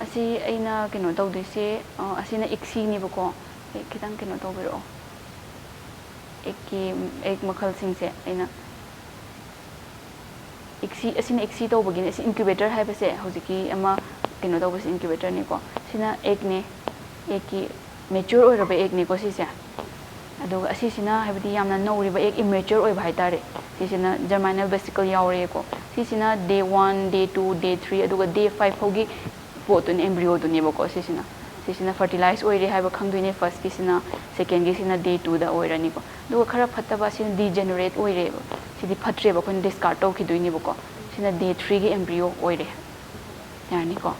ꯑꯁꯤ ꯑꯩꯅ ꯀꯩꯅꯣ ꯇꯧꯗꯣꯏꯁꯦ, ꯑ, ꯑꯁꯤꯅ eggsꯅꯦꯕꯀꯣ꯫ ꯑꯩ ꯈꯤꯇꯪ ꯀꯩꯅꯣ ꯇꯧꯕꯤꯔꯛꯑꯣ꯫ Eggꯀꯤ, egg ꯃꯈꯜꯁꯤꯡꯁꯦ ꯑꯩꯅ, egg, ꯑꯁꯤꯅ egg ꯇꯧꯕꯒꯤꯅꯦ꯫ ꯑꯁꯤ incubator ꯍꯥꯏꯕꯁꯦ ꯍꯧꯖꯤꯛꯀꯤ ꯑꯃ ꯀꯩꯅꯣ ꯇꯧꯕꯁꯦ incubatorꯅꯦꯀꯣ꯫ ꯁꯤꯅ eggꯅꯦ, eggꯀꯤ mature ꯑꯣꯏꯔꯕ eggꯅꯦꯀꯣ ꯁꯤꯁꯦ꯫ ꯑꯗꯨꯒ ꯑꯁꯤꯁꯤꯅ ꯍꯥꯏꯕꯗꯤ ꯌꯥꯝꯅ ꯅꯧꯔꯤꯕ egg, immature ꯑꯣꯏꯕ ꯍꯥꯏꯇꯥꯔꯦ꯫ ꯁꯤꯁꯤꯅ germinal vesicle ꯌꯥꯎꯔꯦꯀꯣ꯫ ꯁꯤꯁꯤꯅ day one, day two, day three, ꯑꯗꯨꯒ day five ꯐꯥꯎꯒꯤ ꯄꯣꯠꯇꯨꯅꯦ, embryoꯗꯨꯅꯦꯕꯀꯣ ꯁꯤꯁꯤꯅ꯫ ꯁꯤꯁꯤꯅ fertilize ꯑꯣꯏꯔꯦ ꯍꯥꯏꯕ ꯈꯪꯗꯣꯏꯅꯦ firstꯀꯤꯁꯤꯅ, secondꯒꯤꯁꯤꯅ day twoꯗ ꯑꯣꯏꯔꯅꯤꯀꯣ꯫ ꯑꯗꯨꯒ ꯈꯔ ꯐꯠꯇꯕ, ꯁꯤꯅ degenerate ꯑꯣꯏꯔꯦꯕ꯫ ꯁꯤꯗꯤ ꯐꯠꯇ꯭ꯔꯦꯕ, ꯑꯩꯈꯣꯏꯅ discard ꯇꯧꯈꯤꯗꯣꯏꯅꯦꯕꯀꯣ꯫ ꯁꯤꯅ day threeꯒꯤ embryo ꯑꯣꯏꯔꯦ꯫ ꯌꯥꯔꯅꯤꯀꯣ꯫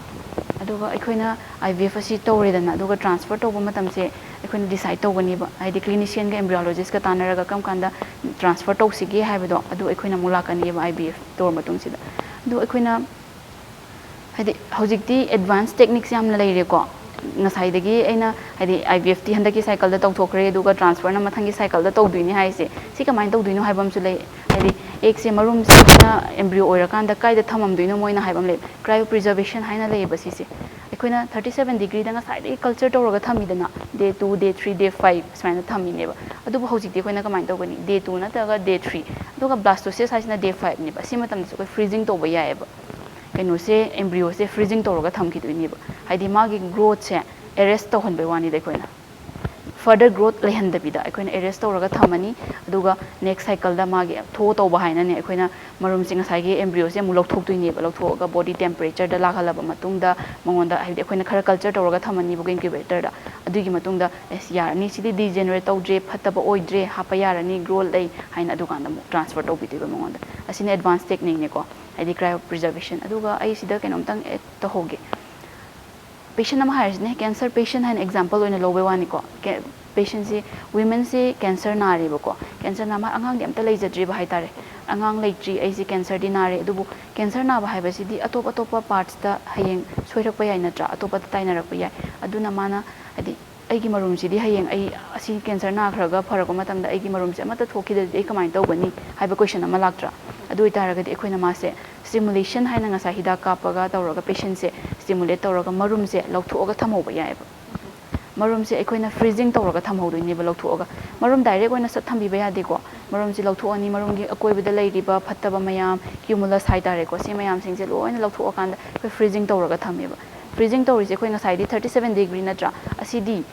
ꯑꯗꯨꯒ ꯑꯩꯈꯣꯏꯅ IVF ꯑꯁꯤ ꯇꯧꯔꯦꯗꯅ, ꯑꯗꯨꯒ transfer ꯇꯧꯕ ꯃꯇꯝꯁꯦ ꯑꯩꯈꯣꯏꯅ decide ꯇꯧꯒꯅꯤꯕ, ꯍꯥꯏꯗꯤ clinicianꯒ embryologistꯀ ꯇꯥꯟꯅꯔꯒ ꯀꯔꯝ ꯀꯥꯟꯗ transfer ꯇꯧꯁꯤꯒꯦ ꯍꯥꯏꯕꯗꯣ, ꯑꯗꯨ ꯑꯩꯈꯣꯏꯅ ꯑꯃꯨꯛ ꯂꯥꯛꯀꯅꯤꯕ IVF ꯇꯧꯔ ꯃꯇꯨꯡꯁꯤꯗ꯫ ꯑꯗꯨ ꯑꯩꯈꯣꯏꯅ, ꯍꯥꯏꯗꯤ, ꯍꯧꯖꯤꯛꯇꯤ advance techniques ꯌꯥꯝꯅ ꯂꯩꯔꯦꯀꯣ꯫ ꯉꯁꯥꯏꯗꯒꯤ ꯑꯩꯅ, ꯍꯥꯏꯗꯤ, IVFꯇꯤ ꯍꯟꯗꯛꯀꯤ cycleꯗ ꯇꯧꯊꯣꯛꯈ꯭ꯔꯦ, ꯑꯗꯨꯒ transferꯅ ꯃꯊꯪꯒꯤ cycleꯗ ꯇꯧꯗꯣꯏꯅꯦ ꯍꯥꯏꯁꯦ, ꯁꯤ ꯀꯃꯥꯏꯅ ꯇꯧꯗꯣꯏꯅꯣ ꯍꯥꯏꯕ ꯑꯃꯁꯨ ꯂꯩ꯫ ꯍꯥꯏꯗꯤ ꯑꯦꯒꯁꯦ, ꯃꯔꯨꯝꯁꯦ ꯑꯩꯈꯣꯏꯅ ꯑꯦꯝꯕ꯭ꯔꯤꯌꯣ ꯑꯣꯏꯔꯀꯥꯟꯗ ꯀꯥꯏꯗ ꯊꯝꯃꯝꯗꯣꯏꯅꯣ ꯃꯣꯏꯅ ꯍꯥꯏꯕ ꯑꯃ ꯂꯩ, cryopreservation ꯍꯥꯏꯅ ꯂꯩꯌꯦꯕ ꯁꯤꯁꯦ꯫ ꯑꯩꯈꯣꯏꯅ ꯊꯥꯔꯇꯤ ꯁꯕꯦꯟ ꯗꯤꯒ꯭ꯔꯤꯗ ꯉꯁꯥꯏꯗꯒꯤ ꯀꯜꯆꯔ ꯇꯧꯔꯒ ꯊꯝꯃꯤꯗꯅ, day two, day three, day five ꯁꯨꯃꯥꯏꯅ ꯊꯝꯃꯤꯅꯦꯕ꯫ ꯑꯗꯨꯕꯨ ꯍꯧꯖꯤꯛꯇꯤ ꯑꯩꯈꯣꯏꯅ ꯀꯃꯥꯏꯅ ꯇꯧꯒꯅꯤ? Day two ꯅꯠꯇ꯭ꯔꯒ day three, ꯑꯗꯨꯒ blastocyst ꯍꯥꯏꯁꯤꯅ day five ꯅꯦꯕ꯫ ꯁꯤ ꯃꯇꯝꯗꯁꯨ ꯑꯩꯈꯣꯏ freezing ꯇꯧꯕ ꯌꯥꯏꯑꯕ꯫ ꯀꯩꯅꯣꯁꯦ, ꯑꯦꯝꯕ꯭ꯔꯤꯌꯣꯁꯦ freezing ꯇꯧꯔꯒ ꯊꯝꯈꯤꯗꯣꯏꯅꯦꯕ꯫ ꯍꯥꯏꯗꯤ ꯃꯥꯒꯤ growth ꯁꯦ arrest ꯇꯧꯍꯟꯕꯩ ꯋꯥꯅꯤꯗ ꯑꯩꯈꯣꯏꯅ꯫ Further growth ꯂꯩꯍꯟꯗꯕꯤꯗ ꯑꯩꯈꯣꯏꯅ arrest ꯇꯧꯔꯒ ꯊꯝꯃꯅꯤ꯫ ꯑꯗꯨꯒ next cycle ꯗ ꯃꯥꯒꯤ thaw ꯇꯧꯕ ꯍꯥꯏꯅꯅꯦ, ꯑꯩꯈꯣꯏꯅ ꯃꯔꯨꯝꯁꯦ, ꯉꯁꯥꯏꯒꯤ ꯑꯦꯝꯕ꯭ꯔꯤꯌꯣꯁꯦ ꯑꯃꯨꯛ ꯂꯧꯊꯣꯛꯇꯣꯏꯅꯦꯕ꯫ ꯂꯧꯊꯣꯛꯑꯒ body temperature ꯗ ꯂꯥꯛꯍꯜꯂꯕ ꯃꯇꯨꯡꯗ ꯃꯉꯣꯟꯗ, ꯍꯥꯏꯕꯗꯤ ꯑꯩꯈꯣꯏꯅ ꯈꯔ ꯀꯜꯆꯔ ꯇꯧꯔꯒ ꯊꯝꯃꯅꯤꯕꯀꯣ incubator ꯗ꯫ ꯑꯗꯨꯒꯤ ꯃꯇꯨꯡꯗ, "ꯑꯦꯁ, ꯌꯥꯔꯅꯤ, ꯁꯤꯗꯤ degenerate ꯇꯧꯗ꯭ꯔꯦ, ꯐꯠꯇꯕ ꯑꯣꯏꯗ꯭ꯔꯦ, ꯍꯥꯞꯄ ꯌꯥꯔꯅꯤ, growth ꯂꯩ" ꯍꯥꯏꯅ ꯑꯗꯨꯀꯥꯟꯗ ꯑꯃꯨꯛ transfer ꯇꯧꯕꯤꯗꯣꯏꯕ ꯃꯉꯣꯟꯗ꯫ ꯑꯁꯤꯅ advance technique ꯅꯦꯀꯣ, ꯍꯥꯏꯗꯤ cryopreservation꯫ ꯑꯗꯨꯒ ꯑꯩ ꯁꯤꯗ ꯀꯩꯅꯣꯝꯇꯪ add ꯇꯧꯍꯧꯒꯦ꯫ Patient ꯑꯃ ꯍꯥꯏꯔꯤꯁꯤꯅꯦ, cancer patient ꯍꯥꯏꯅ example ꯑꯣꯏꯅ ꯂꯧꯕꯩ ꯋꯥꯅꯤꯀꯣ꯫ Patient ꯁꯤ, women ꯁꯤ cancer ꯅꯥꯔꯦꯕꯀꯣ꯫ Cancer ꯅꯥꯕ, ꯑꯉꯥꯡꯗꯤ ꯑꯝꯇ ꯂꯩꯖꯗ꯭ꯔꯤꯕ ꯍꯥꯏꯇꯥꯔꯦ꯫ "ꯑꯉꯥꯡ ꯂꯩꯇ꯭ꯔꯤ, ꯑꯩꯁꯦ cancer ꯗꯤ ꯅꯥꯔꯦ, ꯑꯗꯨꯕꯨ cancer ꯅꯥꯕ ꯍꯥꯏꯕꯁꯤꯗꯤ ꯑꯇꯣꯞ ꯑꯇꯣꯞꯄ parts ꯇ ꯍꯌꯦꯡ ꯁꯣꯏꯔꯛꯄ ꯌꯥꯏ ꯅꯠꯇ꯭ꯔꯥ? ꯑꯇꯣꯞꯄꯗ ꯇꯥꯏꯅꯔꯛꯄ ꯌꯥꯏ꯫ ꯑꯗꯨꯅ ꯃꯥꯅ, ꯍꯥꯏꯗꯤ, ꯑꯩꯒꯤ ꯃꯔꯨꯝꯁꯤꯗꯤ ꯍꯌꯦꯡ ꯑꯩ ꯑꯁꯤ cancer ꯅꯥꯈ꯭ꯔꯒ ꯐꯔꯛꯄ ꯃꯇꯝꯗ ꯑꯩꯒꯤ ꯃꯔꯨꯝꯁꯦ ꯑꯃꯠꯇ ꯊꯣꯛꯈꯤꯗ꯭ꯔꯗꯤ ꯑꯩ ꯀꯃꯥꯏꯅ ꯇꯧꯒꯅꯤ?" ꯍꯥꯏꯕ question ꯑꯃ ꯂꯥꯛꯇ꯭ꯔꯥ? ꯑꯗꯨ ꯑꯣꯏꯇꯥꯔꯒꯗꯤ ꯑꯩꯈꯣꯏꯅ ꯃꯥꯁꯦ stimulation ꯍꯥꯏꯅ ꯉꯁꯥꯏ ꯍꯤꯗꯥꯛ ꯀꯥꯞꯄꯒ ꯇꯧꯔꯒ patient ꯁꯦ stimulate ꯇꯧꯔꯒ ꯃꯔꯨꯝꯁꯦ ꯂꯧꯊꯣꯛꯑꯒ ꯊꯝꯍꯧꯕ ꯌꯥꯏꯑꯕ꯫ ꯃꯔꯨꯝꯁꯦ ꯑꯩꯈꯣꯏꯅ freezing ꯇꯧꯔꯒ ꯊꯝꯍꯧꯗꯣꯏꯅꯦꯕ ꯂꯧꯊꯣꯛꯑꯒ꯫ ꯃꯔꯨꯝ direct ꯑꯣꯏꯅ ꯁꯠ ꯊꯝꯕꯤꯕ ꯌꯥꯗꯦꯀꯣ꯫ ꯃꯔꯨꯝꯁꯦ ꯂꯧꯊꯣꯛꯑꯅꯤ, ꯃꯔꯨꯝꯒꯤ ꯑꯀꯣꯏꯕꯗ ꯂꯩꯔꯤꯕ ꯐꯠꯇꯕ ꯃꯌꯥꯝ, cumulus ꯍꯥꯏꯇꯥꯔꯦꯀꯣ, ꯁꯤ ꯃꯌꯥꯝꯁꯤꯡꯁꯦ ꯂꯣꯏꯅ ꯂꯧꯊꯣꯛꯑꯀꯥꯟꯗ ꯑꯩꯈꯣꯏ freezing ꯇꯧꯔꯒ ꯊꯝꯃꯦꯕ꯫ Freezing ꯇꯧꯔꯤꯁꯦ ꯑꯩꯈꯣꯏ ꯉꯁꯥꯏꯗꯤ thirty seven degree ꯅꯠꯇ꯭ꯔꯥ? ꯑꯁꯤꯗꯤ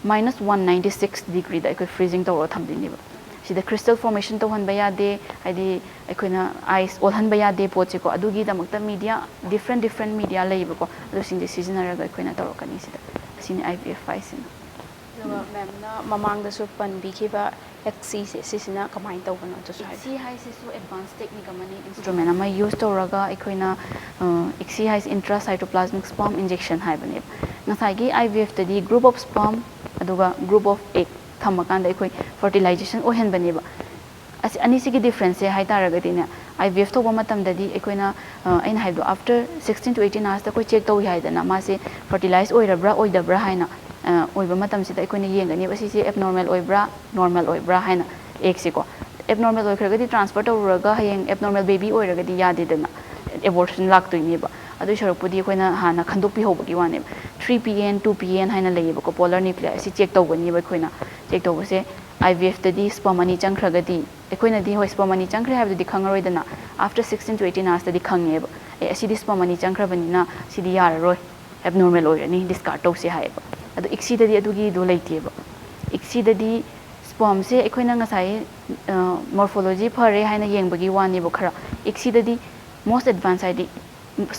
minus one ninety six degree ꯗ ꯑꯩꯈꯣꯏ freezing ꯇꯧꯔꯒ ꯊꯝꯗꯣꯏꯅꯦꯕ꯫ ꯁꯤꯗ crystal formation ꯇꯧꯍꯟꯕ ꯌꯥꯗꯦ, ꯍꯥꯏꯗꯤ ꯑꯩꯈꯣꯏꯅ ice ꯑꯣꯜꯍꯟꯕ ꯌꯥꯗꯦ ꯄꯣꯠꯁꯦꯀꯣ꯫ ꯑꯗꯨꯒꯤꯗꯃꯛꯇ media, different different media ꯂꯩꯌꯦꯕꯀꯣ, ꯑꯗꯨꯁꯤꯡꯁꯦ ꯁꯤꯖꯤꯟꯅꯔꯒ ꯑꯩꯈꯣꯏꯅ ꯇꯧꯔꯛꯀꯅꯤ ꯁꯤꯗ꯫ ꯑꯁꯤꯅꯤ I V F ꯍꯥꯏꯁꯤꯅ꯫ ꯑꯗꯨꯒ ꯃꯦꯝꯅ ꯃꯃꯥꯡꯗꯁꯨ ꯄꯟꯕꯤꯈꯤꯕ ꯑꯦꯛꯁꯤꯁꯦ, ꯁꯤꯁꯤꯅ ꯀꯃꯥꯏꯅ ꯇꯧꯕꯅꯣ ꯑꯗꯨꯁꯨ ꯍꯥꯏꯕꯤꯌꯨ꯫ ꯁꯤ ꯍꯥꯏꯁꯤꯁꯨ advance technique ꯑꯃꯅꯤ, instrument ꯑꯃ use ꯇꯧꯔꯒ ꯑꯩꯈꯣꯏꯅ, ꯑ, ꯏꯛꯁꯤ ꯍꯥꯏꯁꯤ intracytoplasmic sperm injection ꯍꯥꯏꯕꯅꯦꯕ꯫ ꯉꯁꯥꯏꯒꯤ I V F ꯇꯗꯤ group of sperm ꯑꯗꯨꯒ group of egg ꯊꯝꯃꯀꯥꯟꯗ ꯑꯩꯈꯣꯏ fertilization ꯑꯣꯏꯍꯟꯕꯅꯦꯕ꯫ ꯑꯁꯤ ꯑꯅꯤꯁꯤꯒꯤ difference say ꯍꯥꯏꯇꯥꯔꯒꯗꯤꯅꯦ, I V F ꯇꯧꯕ ꯃꯇꯝꯗꯗꯤ ꯑꯩꯈꯣꯏꯅ, ꯑ, ꯑꯩꯅ ꯍꯥꯏꯕꯗꯣ, after sixteen to eighteen hours ꯇ ꯑꯩꯈꯣꯏ check ꯇꯧꯏ ꯍꯥꯏꯗꯅ, ꯃꯥꯁꯦ fertilize ꯑꯣꯏꯔꯕ꯭ꯔꯥ ꯑꯣꯏꯗꯕ꯭ꯔꯥ ꯍꯥꯏꯅ꯫ ꯑ, ꯑꯣꯏꯕ ꯃꯇꯝꯁꯤꯗ ꯑꯩꯈꯣꯏꯅ ꯌꯦꯡꯒꯅꯦꯕ ꯁꯤꯁꯦ abnormal ꯑꯣꯏꯕ꯭ꯔꯥ, normal ꯑꯣꯏꯕ꯭ꯔꯥ ꯍꯥꯏꯅ, egg ꯁꯦꯀꯣ꯫ ꯑꯦꯕꯅꯣꯔꯃꯦꯜ ꯑꯣꯏꯈ꯭ꯔꯒꯗꯤ ꯇ꯭ꯔꯥꯟꯁꯐꯔ ꯇꯧꯔꯨꯔꯒ ꯍꯌꯦꯡ ꯑꯦꯕꯅꯣꯔꯃꯦꯜ ꯕꯦꯕꯤ ꯑꯣꯏꯔꯒꯗꯤ ꯌꯥꯗꯦꯗꯅ, ꯑꯦꯕꯣꯔꯁꯟ ꯂꯥꯛꯇꯣꯏꯅꯦꯕ꯫ ꯑꯗꯨꯏ ꯁꯔꯨꯛꯄꯨꯗꯤ ꯑꯩꯈꯣꯏꯅ ꯍꯥꯟꯅ ꯈꯟꯗꯣꯛꯄꯤꯍꯧꯕꯒꯤ ꯋꯥꯅꯦꯕ꯫ Three P N, two P N ꯍꯥꯏꯅ ꯂꯩꯌꯦꯕꯀꯣ, ꯄꯣꯂꯔ ꯅ꯭ꯌꯨꯀ꯭ꯂꯤꯌꯥꯏ ꯑꯁꯤ ꯆꯦꯛ ꯇꯧꯒꯅꯤꯕ ꯑꯩꯈꯣꯏꯅ꯫ ꯆꯦꯛ ꯇꯧꯕꯁꯦ ꯑꯥꯏ ꯚꯤ ꯑꯦꯐꯇꯗꯤ ꯁ꯭ꯄꯔꯝ ꯑꯅꯤ ꯆꯪꯈ꯭ꯔꯒꯗꯤ, ꯑꯩꯈꯣꯏꯅꯗꯤ ꯍꯣꯏ ꯁ꯭ꯄꯔꯝ ꯑꯅꯤ ꯆꯪꯈ꯭ꯔꯦ ꯍꯥꯏꯕꯗꯨꯗꯤ ꯈꯪꯉꯔꯣꯏꯗꯅ, ꯑꯥꯐꯇꯔ ꯁꯤꯛꯁꯇꯤꯟ ꯇꯨ ꯑꯩꯠꯇꯤꯟ ꯑꯥꯋꯔꯁꯇꯗꯤ ꯈꯪꯉꯦꯕ, ꯑꯦ ꯑꯁꯤꯗꯤ ꯁ꯭ꯄꯔꯝ ꯑꯅꯤ ꯆꯪꯈ꯭ꯔꯕꯅꯤꯅ ꯁꯤꯗꯤ ꯌꯥꯔꯔꯣꯏ, ꯑꯦꯕꯅꯣꯔꯃꯦꯜ ꯑꯣꯏꯔꯅꯤ, ꯗꯤꯁꯀꯥꯔꯗ ꯇꯧꯁꯦ ꯍꯥꯏꯌꯦꯕ꯫ ꯑꯗꯣ ꯏꯛꯁꯤꯗꯗꯤ ꯑꯗꯨꯒꯤꯗꯣ ꯂꯩꯇꯦꯕ꯫ ꯏꯛꯁꯤꯗꯗꯤ ꯁ꯭ꯄꯔꯝꯁꯦ ꯑꯩꯈꯣꯏꯅ ꯉꯁꯥꯏ ꯃꯣꯔꯐꯣꯂꯣꯖꯤ ꯐꯔꯦ ꯍꯥꯏꯅ ꯌꯦꯡꯕꯒꯤ ꯋꯥꯅꯦꯕ꯫ ꯈꯔ ꯏꯛꯁꯤꯗꯗꯤ ꯃꯣꯁ ꯑꯦꯗꯚꯥꯟꯁ ꯍꯥꯏꯗꯤ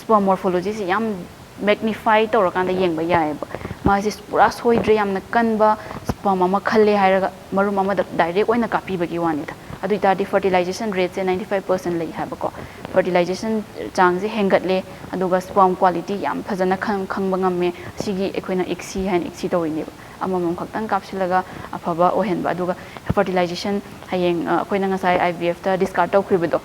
ꯁ꯭ꯄꯔꯝ ꯃꯣꯔꯐꯣꯂꯣꯖꯤꯁꯦ ꯌꯥꯝ ꯃꯦꯒꯅꯤꯐꯥꯏ ꯇꯧꯔꯀꯥꯟꯗ ꯌꯦꯡꯕ ꯌꯥꯏꯑꯕ꯫ ꯃꯥꯁꯦ ꯄꯨꯔꯥ ꯁꯣꯏꯗ꯭ꯔꯦ, ꯌꯥꯝꯅ ꯀꯟꯕ ꯁ꯭ꯄꯔꯝ ꯑꯃ ꯈꯜꯂꯦ ꯍꯥꯏꯔꯒ ꯃꯔꯨꯝ ꯑꯃꯗ ꯗꯥꯏꯔꯦꯛ ꯑꯣꯏꯅ ꯀꯥꯞꯄꯤꯕꯒꯤ ꯋꯥꯅꯤꯗ꯫ ꯑꯗꯨ ꯑꯣꯏꯇꯥꯔꯗꯤ ꯐꯔꯇꯤꯂꯥꯏꯖꯦꯁꯟ ꯔꯦꯠꯁꯦ ꯅꯥꯏꯟꯇꯤ ꯐꯥꯏꯚ ꯄꯥꯔꯁꯦꯟ ꯂꯩ ꯍꯥꯏꯕꯀꯣ꯫ ꯐꯔꯇꯤꯂꯥꯏꯖꯦꯁꯟ ꯆꯥꯡꯁꯦ ꯍꯦꯟꯒꯠꯂꯦ, ꯑꯗꯨꯒ ꯁ꯭ꯄꯔꯝ ꯀ꯭ꯋꯥꯂꯤꯇꯤ ꯌꯥꯝ ꯐꯖꯅ ꯈꯪ-, ꯈꯪꯕ ꯉꯝꯃꯦ꯫ ꯁꯤꯒꯤ ꯑꯩꯈꯣꯏꯅ ꯏꯛꯁꯤ ꯍꯥꯏꯅ ꯏꯛꯁꯤ ꯇꯧꯔꯤꯅꯦꯕ꯫ ꯑꯃꯃꯝ ꯈꯛꯇꯪ ꯀꯥꯞꯁꯤꯜꯂꯒ ꯑꯐꯕ ꯑꯣꯏꯍꯟꯕ꯫ ꯑꯗꯨꯒ ꯐꯔꯇꯤꯂꯥꯏꯖꯦꯁꯟ ꯍꯌꯦꯡ, ꯑ, ꯑꯩꯈꯣꯏꯅ ꯉꯁꯥꯏ ꯑꯥꯏ ꯚꯤ ꯑꯦꯐꯇ ꯗꯤꯁꯀꯥꯔꯗ ꯇꯧꯈ꯭ꯔꯤꯕꯗꯣ,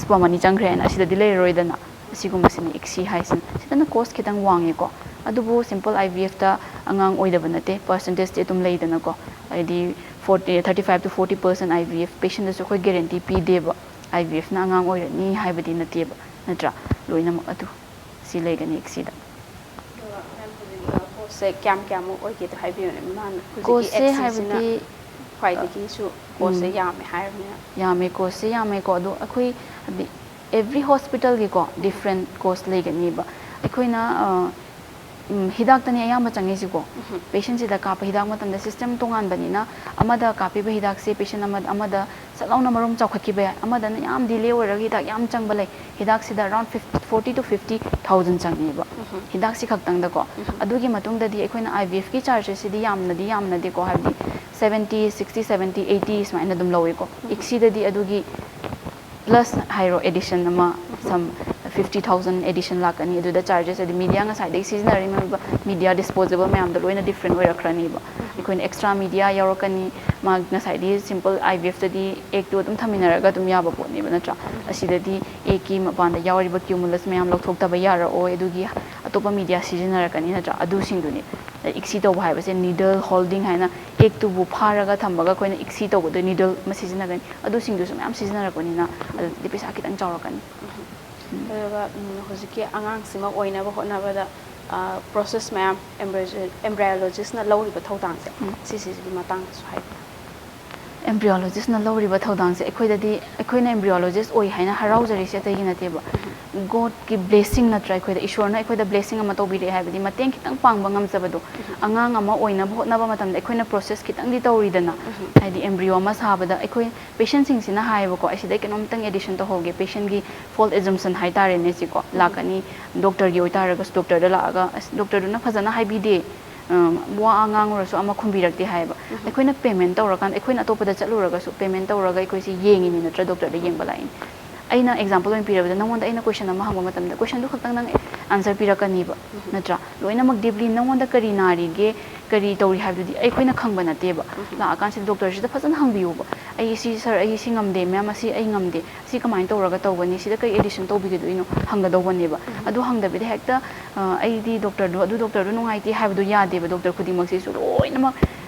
ꯁ꯭ꯄꯔꯝ ꯑꯅꯤ ꯆꯪꯈ꯭ꯔꯦ ꯍꯥꯏꯅ, ꯑꯁꯤꯗꯗꯤ ꯂꯩꯔꯔꯣꯏꯗꯅ꯫ ꯑꯁꯤꯒꯨꯝꯕꯁꯤꯅ ꯏꯛꯁꯤ ꯍꯥꯏꯁꯤꯅ꯫ ꯁꯤꯗꯅ ꯀꯣꯁ ꯈꯤꯇꯪ ꯋꯥꯡꯉꯦꯀꯣ꯫ ꯑꯗꯨꯕꯨ ꯁꯤꯝꯄꯜ ꯑꯥꯏ ꯚꯤ ꯑꯦꯐꯇ ꯑꯉꯥꯡ ꯑꯣꯏꯗꯕ ꯅꯠꯇꯦ, ꯄꯥꯔꯁꯦꯟꯇꯦꯖꯇꯤ ꯑꯗꯨꯝ ꯂꯩꯗꯅꯀꯣ꯫ ꯍꯥꯏꯗꯤ forty, thirty five to forty percent I V F ꯄꯦꯁꯦꯟꯗꯁꯨ ꯑꯩꯈꯣꯏ ꯒꯦꯔꯦꯟꯇꯤ ꯄꯤꯗꯦꯕ, ꯑꯥꯏ ꯚꯤ ꯑꯦꯐꯅ ꯑꯉꯥꯡ ꯑꯣꯏꯔꯅꯤ ꯍꯥꯏꯕꯗꯤ ꯅꯠꯇꯦꯕ, ꯅꯠꯇ꯭ꯔꯥ? ꯂꯣꯏꯅꯃꯛ ꯑꯗꯨ ꯁꯤ ꯂꯩꯒꯅꯤ ꯏꯛꯁꯤꯗ꯫ ꯑꯗꯨꯒ ꯃꯦꯝ, ꯍꯧꯖꯤꯛ ꯀꯣꯁꯁꯦ ꯀꯌꯥꯝ ꯀꯌꯥꯃꯨꯛ ꯑꯣꯏꯒꯦꯗꯣ ꯍꯥꯏꯕꯤꯌꯨꯅꯦ꯫ ꯃꯥꯅ ꯍꯧꯖꯤꯛꯀꯤ ꯀꯣꯁꯁꯦ ꯑꯦꯛꯁꯤꯁꯤꯅ ꯍꯥꯏꯕꯗꯤ, ꯈ꯭ꯋꯥꯏꯗꯒꯤꯁꯨ ꯀꯣꯁꯁꯦ ꯎꯝ꯫ ꯌꯥꯝꯃꯦ ꯍꯥꯏꯔꯕꯅꯤꯅ꯫ ꯌꯥꯝꯃꯦ, ꯀꯣꯁꯁꯦ ꯌꯥꯝꯃꯦꯀꯣ꯫ ꯑꯗꯣ ꯑꯩꯈꯣꯏ ꯍꯥꯏꯗꯤ ꯑꯦꯚ꯭ꯔꯤ ꯍꯣꯁꯄꯤꯇꯥꯜꯒꯤꯀꯣ ꯗꯤꯐ꯭ꯔꯦꯟ ꯀꯣꯁ ꯂꯩꯒꯅꯤꯕ꯫ ꯑꯩꯈꯣꯏꯅ, ꯑ, ꯎꯝ, ꯍꯤꯗꯥꯛꯇꯅꯦ ꯑꯌꯥꯝꯕ ꯆꯪꯉꯤꯁꯤꯀꯣ꯫ ꯎꯝ꯫ ꯄꯦꯁꯦꯟꯁꯤꯗ ꯀꯥꯞꯄ ꯍꯤꯗꯥꯛ ꯃꯇꯝꯗ ꯁꯤꯁꯇꯦꯝ ꯇꯣꯉꯥꯟꯕꯅꯤꯅ, ꯑꯃꯗ ꯀꯥꯞꯄꯤꯕ ꯍꯤꯗꯥꯛꯁꯦ ꯄꯦꯁꯦꯟ ꯑꯃ, ꯑꯃꯗ ꯁꯠ ꯂꯥꯎꯅ ꯃꯔꯨꯝ ꯆꯥꯎꯈꯠꯈꯤꯕ ꯌꯥꯏ, ꯑꯃꯗꯅ ꯌꯥꯝ ꯗꯤꯂꯦ ꯑꯣꯏꯔꯒ ꯍꯤꯗꯥꯛ ꯌꯥꯝ ꯆꯪꯕ ꯂꯩ꯫ ꯍꯤꯗꯥꯛꯁꯤꯗ ꯑꯔꯥꯎꯟ ꯐꯤꯐ-, ꯐꯣꯔꯇꯤ ꯇꯨ ꯐꯤꯐꯇꯤ ꯊꯥꯎꯖꯟ ꯆꯪꯉꯦꯕ꯫ ꯎꯝ꯫ ꯍꯤꯗꯥꯛꯁꯤ ꯈꯛꯇꯪꯗꯀꯣ꯫ ꯎꯝ꯫ ꯑꯗꯨꯒꯤ ꯃꯇꯨꯡꯗꯗꯤ ꯑꯩꯈꯣꯏꯅ ꯑꯥꯏ ꯚꯤ ꯑꯦꯐꯀꯤ ꯆꯥꯔꯖꯦꯁꯁꯤꯗꯤ ꯌꯥꯝꯅꯗꯤ ꯌꯥꯝꯅꯗꯦꯀꯣ, ꯍꯥꯏꯕꯗꯤ ꯁꯕꯦꯟꯇꯤ, ꯁꯤꯛꯁꯇꯤ, ꯁꯕꯦꯟꯇꯤ, ꯑꯩꯠꯇꯤ ꯁꯨꯃꯥꯏꯅ ꯑꯗꯨꯝ ꯂꯧꯋꯦꯀꯣ꯫ ꯎꯝ꯫ ꯏꯛꯁꯤꯗꯗꯤ ꯑꯗꯨꯒꯤ ꯄ꯭ꯂꯁ ꯍꯥꯏꯔꯣ, ꯑꯦꯗꯤꯁꯟ ꯑꯃ, ꯁꯝ ꯐꯤꯐꯇꯤ ꯊꯥꯎꯖꯟ ꯑꯦꯗꯤꯁꯟ ꯂꯥꯛꯀꯅꯤ꯫ ꯑꯗꯨꯗ ꯆꯥꯔꯖꯦꯁ ꯍꯥꯏꯗꯤ ꯃꯦꯗꯤꯌꯥ ꯉꯁꯥꯏꯗꯒꯤ ꯁꯤꯖꯤꯟꯅꯔꯤꯕ ꯃꯦꯗꯤꯌꯥ ꯗꯤꯁꯄꯣꯖꯦꯕꯜ ꯃꯌꯥꯝꯗꯣ ꯂꯣꯏꯅ ꯗꯤꯐ꯭ꯔꯦꯟ ꯑꯣꯏꯔꯛꯈ꯭ꯔꯅꯤꯕ꯫ ꯑꯩꯈꯣꯏꯅ ꯑꯦꯛꯁꯇ꯭ꯔꯥ ꯃꯦꯗꯤꯌꯥ ꯌꯥꯎꯔꯛꯀꯅꯤ꯫ ꯃꯥ ꯉꯁꯥꯏꯗꯤ ꯁꯤꯝꯄꯜ ꯑꯥꯏ ꯚꯤ ꯑꯦꯐꯇꯗꯤ ꯑꯦꯛꯇꯣ ꯑꯗꯨꯝ ꯊꯝꯃꯤꯟꯅꯔꯒ ꯑꯗꯨꯝ ꯌꯥꯕ ꯄꯣꯠꯅꯦꯕ, ꯅꯠꯇ꯭ꯔꯥ? ꯑꯁꯤꯗꯗꯤ ꯑꯦꯛꯀꯤ ꯃꯄꯥꯟꯗ ꯌꯥꯎꯔꯤꯕ ꯀ꯭ꯌꯨꯃꯨꯂꯁ ꯃꯌꯥꯝ ꯂꯧꯊꯣꯛꯇꯕ ꯌꯥꯔꯛꯑꯣꯏ, ꯑꯗꯨꯒꯤ ꯑꯇꯣꯞꯄ ꯃꯦꯗꯤꯌꯥ ꯁꯤꯖꯤꯟꯅꯔꯛꯀꯅꯤ, ꯅꯠꯇ꯭ꯔꯥ? ꯑꯗꯨꯁꯤꯡꯗꯨꯅꯤ꯫ ꯏꯛꯁꯤ ꯇꯧꯕ ꯍꯥꯏꯕꯁꯦ needle holding ꯍꯥꯏꯅ, ꯑꯦꯛꯇꯨꯕꯨ ꯐꯥꯔꯒ ꯊꯝꯃꯒ ꯑꯩꯈꯣꯏꯅ ꯏꯛꯁꯤ ꯇꯧꯕꯗꯣ needle ꯑꯃ ꯁꯤꯖꯤꯟꯅꯒꯅꯤ, ꯑꯗꯨꯁꯤꯡꯗꯨꯁꯨ ꯃꯌꯥꯝ ꯁꯤꯖꯤꯟꯅꯔꯛꯄꯅꯤꯅ ꯑꯗꯨꯗꯤ ꯄꯩꯁꯥ ꯈꯤꯇꯪ ꯆꯥꯎꯔꯛꯀꯅꯤ꯫ ꯑꯗꯨꯒ ꯎꯝ, ꯍꯧꯖꯤꯛꯀꯤ ꯑꯉꯥꯡꯁꯤꯃ ꯑꯣꯏꯅꯕ ꯍꯣꯠꯅꯕꯗ ꯄ꯭ꯔꯣꯁꯦꯁ ꯃꯌꯥꯝ embryologistꯅ ꯂꯧꯔꯤꯕ ꯊꯧꯗꯥꯡꯁꯦ, ꯎꯝ꯫ ꯁꯤꯁꯤꯒꯤ ꯃꯇꯥꯡꯗꯁꯨ ꯍꯥꯏꯕꯤꯌꯨ꯫ Embryologistꯅ ꯂꯧꯔꯤꯕ ꯊꯧꯗꯥꯡꯁꯦ ꯑꯩꯈꯣꯏꯗꯗꯤ, ꯑꯩꯈꯣꯏꯅ embryologist ꯑꯣꯏ ꯍꯥꯏꯅ ꯍꯔꯥꯎꯖꯔꯤꯁꯦ ꯑꯇꯩꯒꯤ ꯅꯠꯇꯦꯕ꯫ Godꯀꯤ blessing ꯅꯠꯇ꯭ꯔꯥ, ꯑꯩꯈꯣꯏꯗ ꯏꯁꯣꯔꯅ ꯑꯩꯈꯣꯏꯗ blessing ꯑꯃ ꯇꯧꯕꯤꯔꯛꯑꯦ ꯍꯥꯏꯕꯗꯤ, ꯃꯇꯦꯡ ꯈꯤꯇꯪ ꯄꯥꯡꯕ ꯉꯝꯖꯕꯗꯣ꯫ ꯑꯉꯥꯡ ꯑꯃ ꯑꯣꯏꯅꯕ ꯍꯣꯠꯅꯕ ꯃꯇꯝꯗ ꯑꯩꯈꯣꯏꯅ process ꯈꯤꯇꯪꯗꯤ ꯇꯧꯔꯤꯗꯅ, ꯍꯥꯏꯗꯤ embryo ꯑꯃ ꯁꯥꯕꯗ ꯑꯩꯈꯣꯏ patientꯁꯤꯡꯁꯤꯅ ꯍꯥꯏꯌꯦꯕꯀꯣ, ꯑꯩ ꯁꯤꯗꯩ ꯀꯩꯅꯣꯝꯇꯪ addition ꯇꯧꯍꯧꯒꯦ, patientꯀꯤ false assumption ꯍꯥꯏꯇꯥꯔꯦꯅꯦ ꯁꯤꯀꯣ, ꯂꯥꯛꯀꯅꯤ, doctorꯒꯤ ꯑꯣꯏꯇꯥꯔꯒꯁꯨ doctorꯗ ꯂꯥꯛꯑꯒ ꯑꯁ doctorꯗꯨꯅ ꯐꯖꯅ ꯍꯥꯏꯕꯤꯗꯦ, ꯋꯥ ꯉꯥꯡꯉꯨꯔꯁꯨ ꯑꯃ ꯈꯨꯝꯕꯤꯔꯛꯇꯦ ꯍꯥꯏꯌꯦꯕ꯫ ꯑꯩꯈꯣꯏꯅ payment ꯇꯧꯔꯀꯥꯟꯗ, ꯑꯩꯈꯣꯏꯅ ꯑꯇꯣꯞꯄꯗ ꯆꯠꯂꯨꯔꯒꯁꯨ payment ꯇꯧꯔꯒ ꯑꯩꯈꯣꯏꯁꯦ ꯌꯦꯡꯉꯤꯅꯤ ꯅꯠꯇ꯭ꯔꯥ, doctorꯗ ꯌꯦꯡꯕ ꯂꯥꯛꯏꯅꯤ꯫ ꯑꯩꯅ example ꯑꯣꯏꯅ ꯄꯤꯔꯕꯗ, ꯅꯉꯣꯟꯗ ꯑꯩꯅ question ꯑꯃ ꯍꯪꯕ ꯃꯇꯝꯗ questionꯗꯨ ꯈꯛꯇꯪ ꯅꯪ answer ꯄꯤꯔꯛꯀꯅꯤꯕ, ꯅꯠꯇ꯭ꯔꯥ? ꯂꯣꯏꯅꯃꯛ deeply ꯅꯉꯣꯟꯗ ꯀꯔꯤ ꯅꯥꯔꯤꯒꯦ, ꯀꯔꯤ ꯇꯧꯔꯤ ꯍꯥꯏꯕꯗꯨꯗꯤ ꯑꯩꯈꯣꯏꯅ ꯈꯪꯕ ꯅꯠꯇꯦꯕ꯫ ꯂꯥꯛꯑꯀꯥꯟꯁꯤꯗ doctorꯁꯤꯗ ꯐꯖꯅ ꯍꯪꯕꯤꯌꯣꯕ, "ꯑꯩ ꯁꯤ sir, ꯑꯩ ꯁꯤ ꯉꯝꯗꯦ ma'am, ꯑꯁꯤ ꯑꯩ ꯉꯝꯗꯦ, ꯁꯤ ꯀꯃꯥꯏꯅ ꯇꯧꯔꯒ ꯇꯧꯒꯅꯤ, ꯁꯤꯗ ꯀꯔꯤ addition ꯇꯧꯕꯤꯒꯗꯣꯏꯅꯣ?" ꯍꯪꯒꯗꯧꯕꯅꯦꯕ꯫ ꯑꯗꯨ ꯍꯪꯗꯕꯤꯗ ꯍꯦꯛꯇ "ꯑ, ꯑꯩꯗꯤ doctorꯗꯣ, ꯑꯗꯨ doctorꯗꯣ ꯅꯨꯡꯉꯥꯏꯇꯦ" ꯍꯥꯏꯕꯗꯣ ꯌꯥꯗꯦꯕ꯫ Doctor ꯈꯨꯗꯤꯡꯃꯛꯁꯤꯁꯨ ꯂꯣꯏꯅꯃꯛ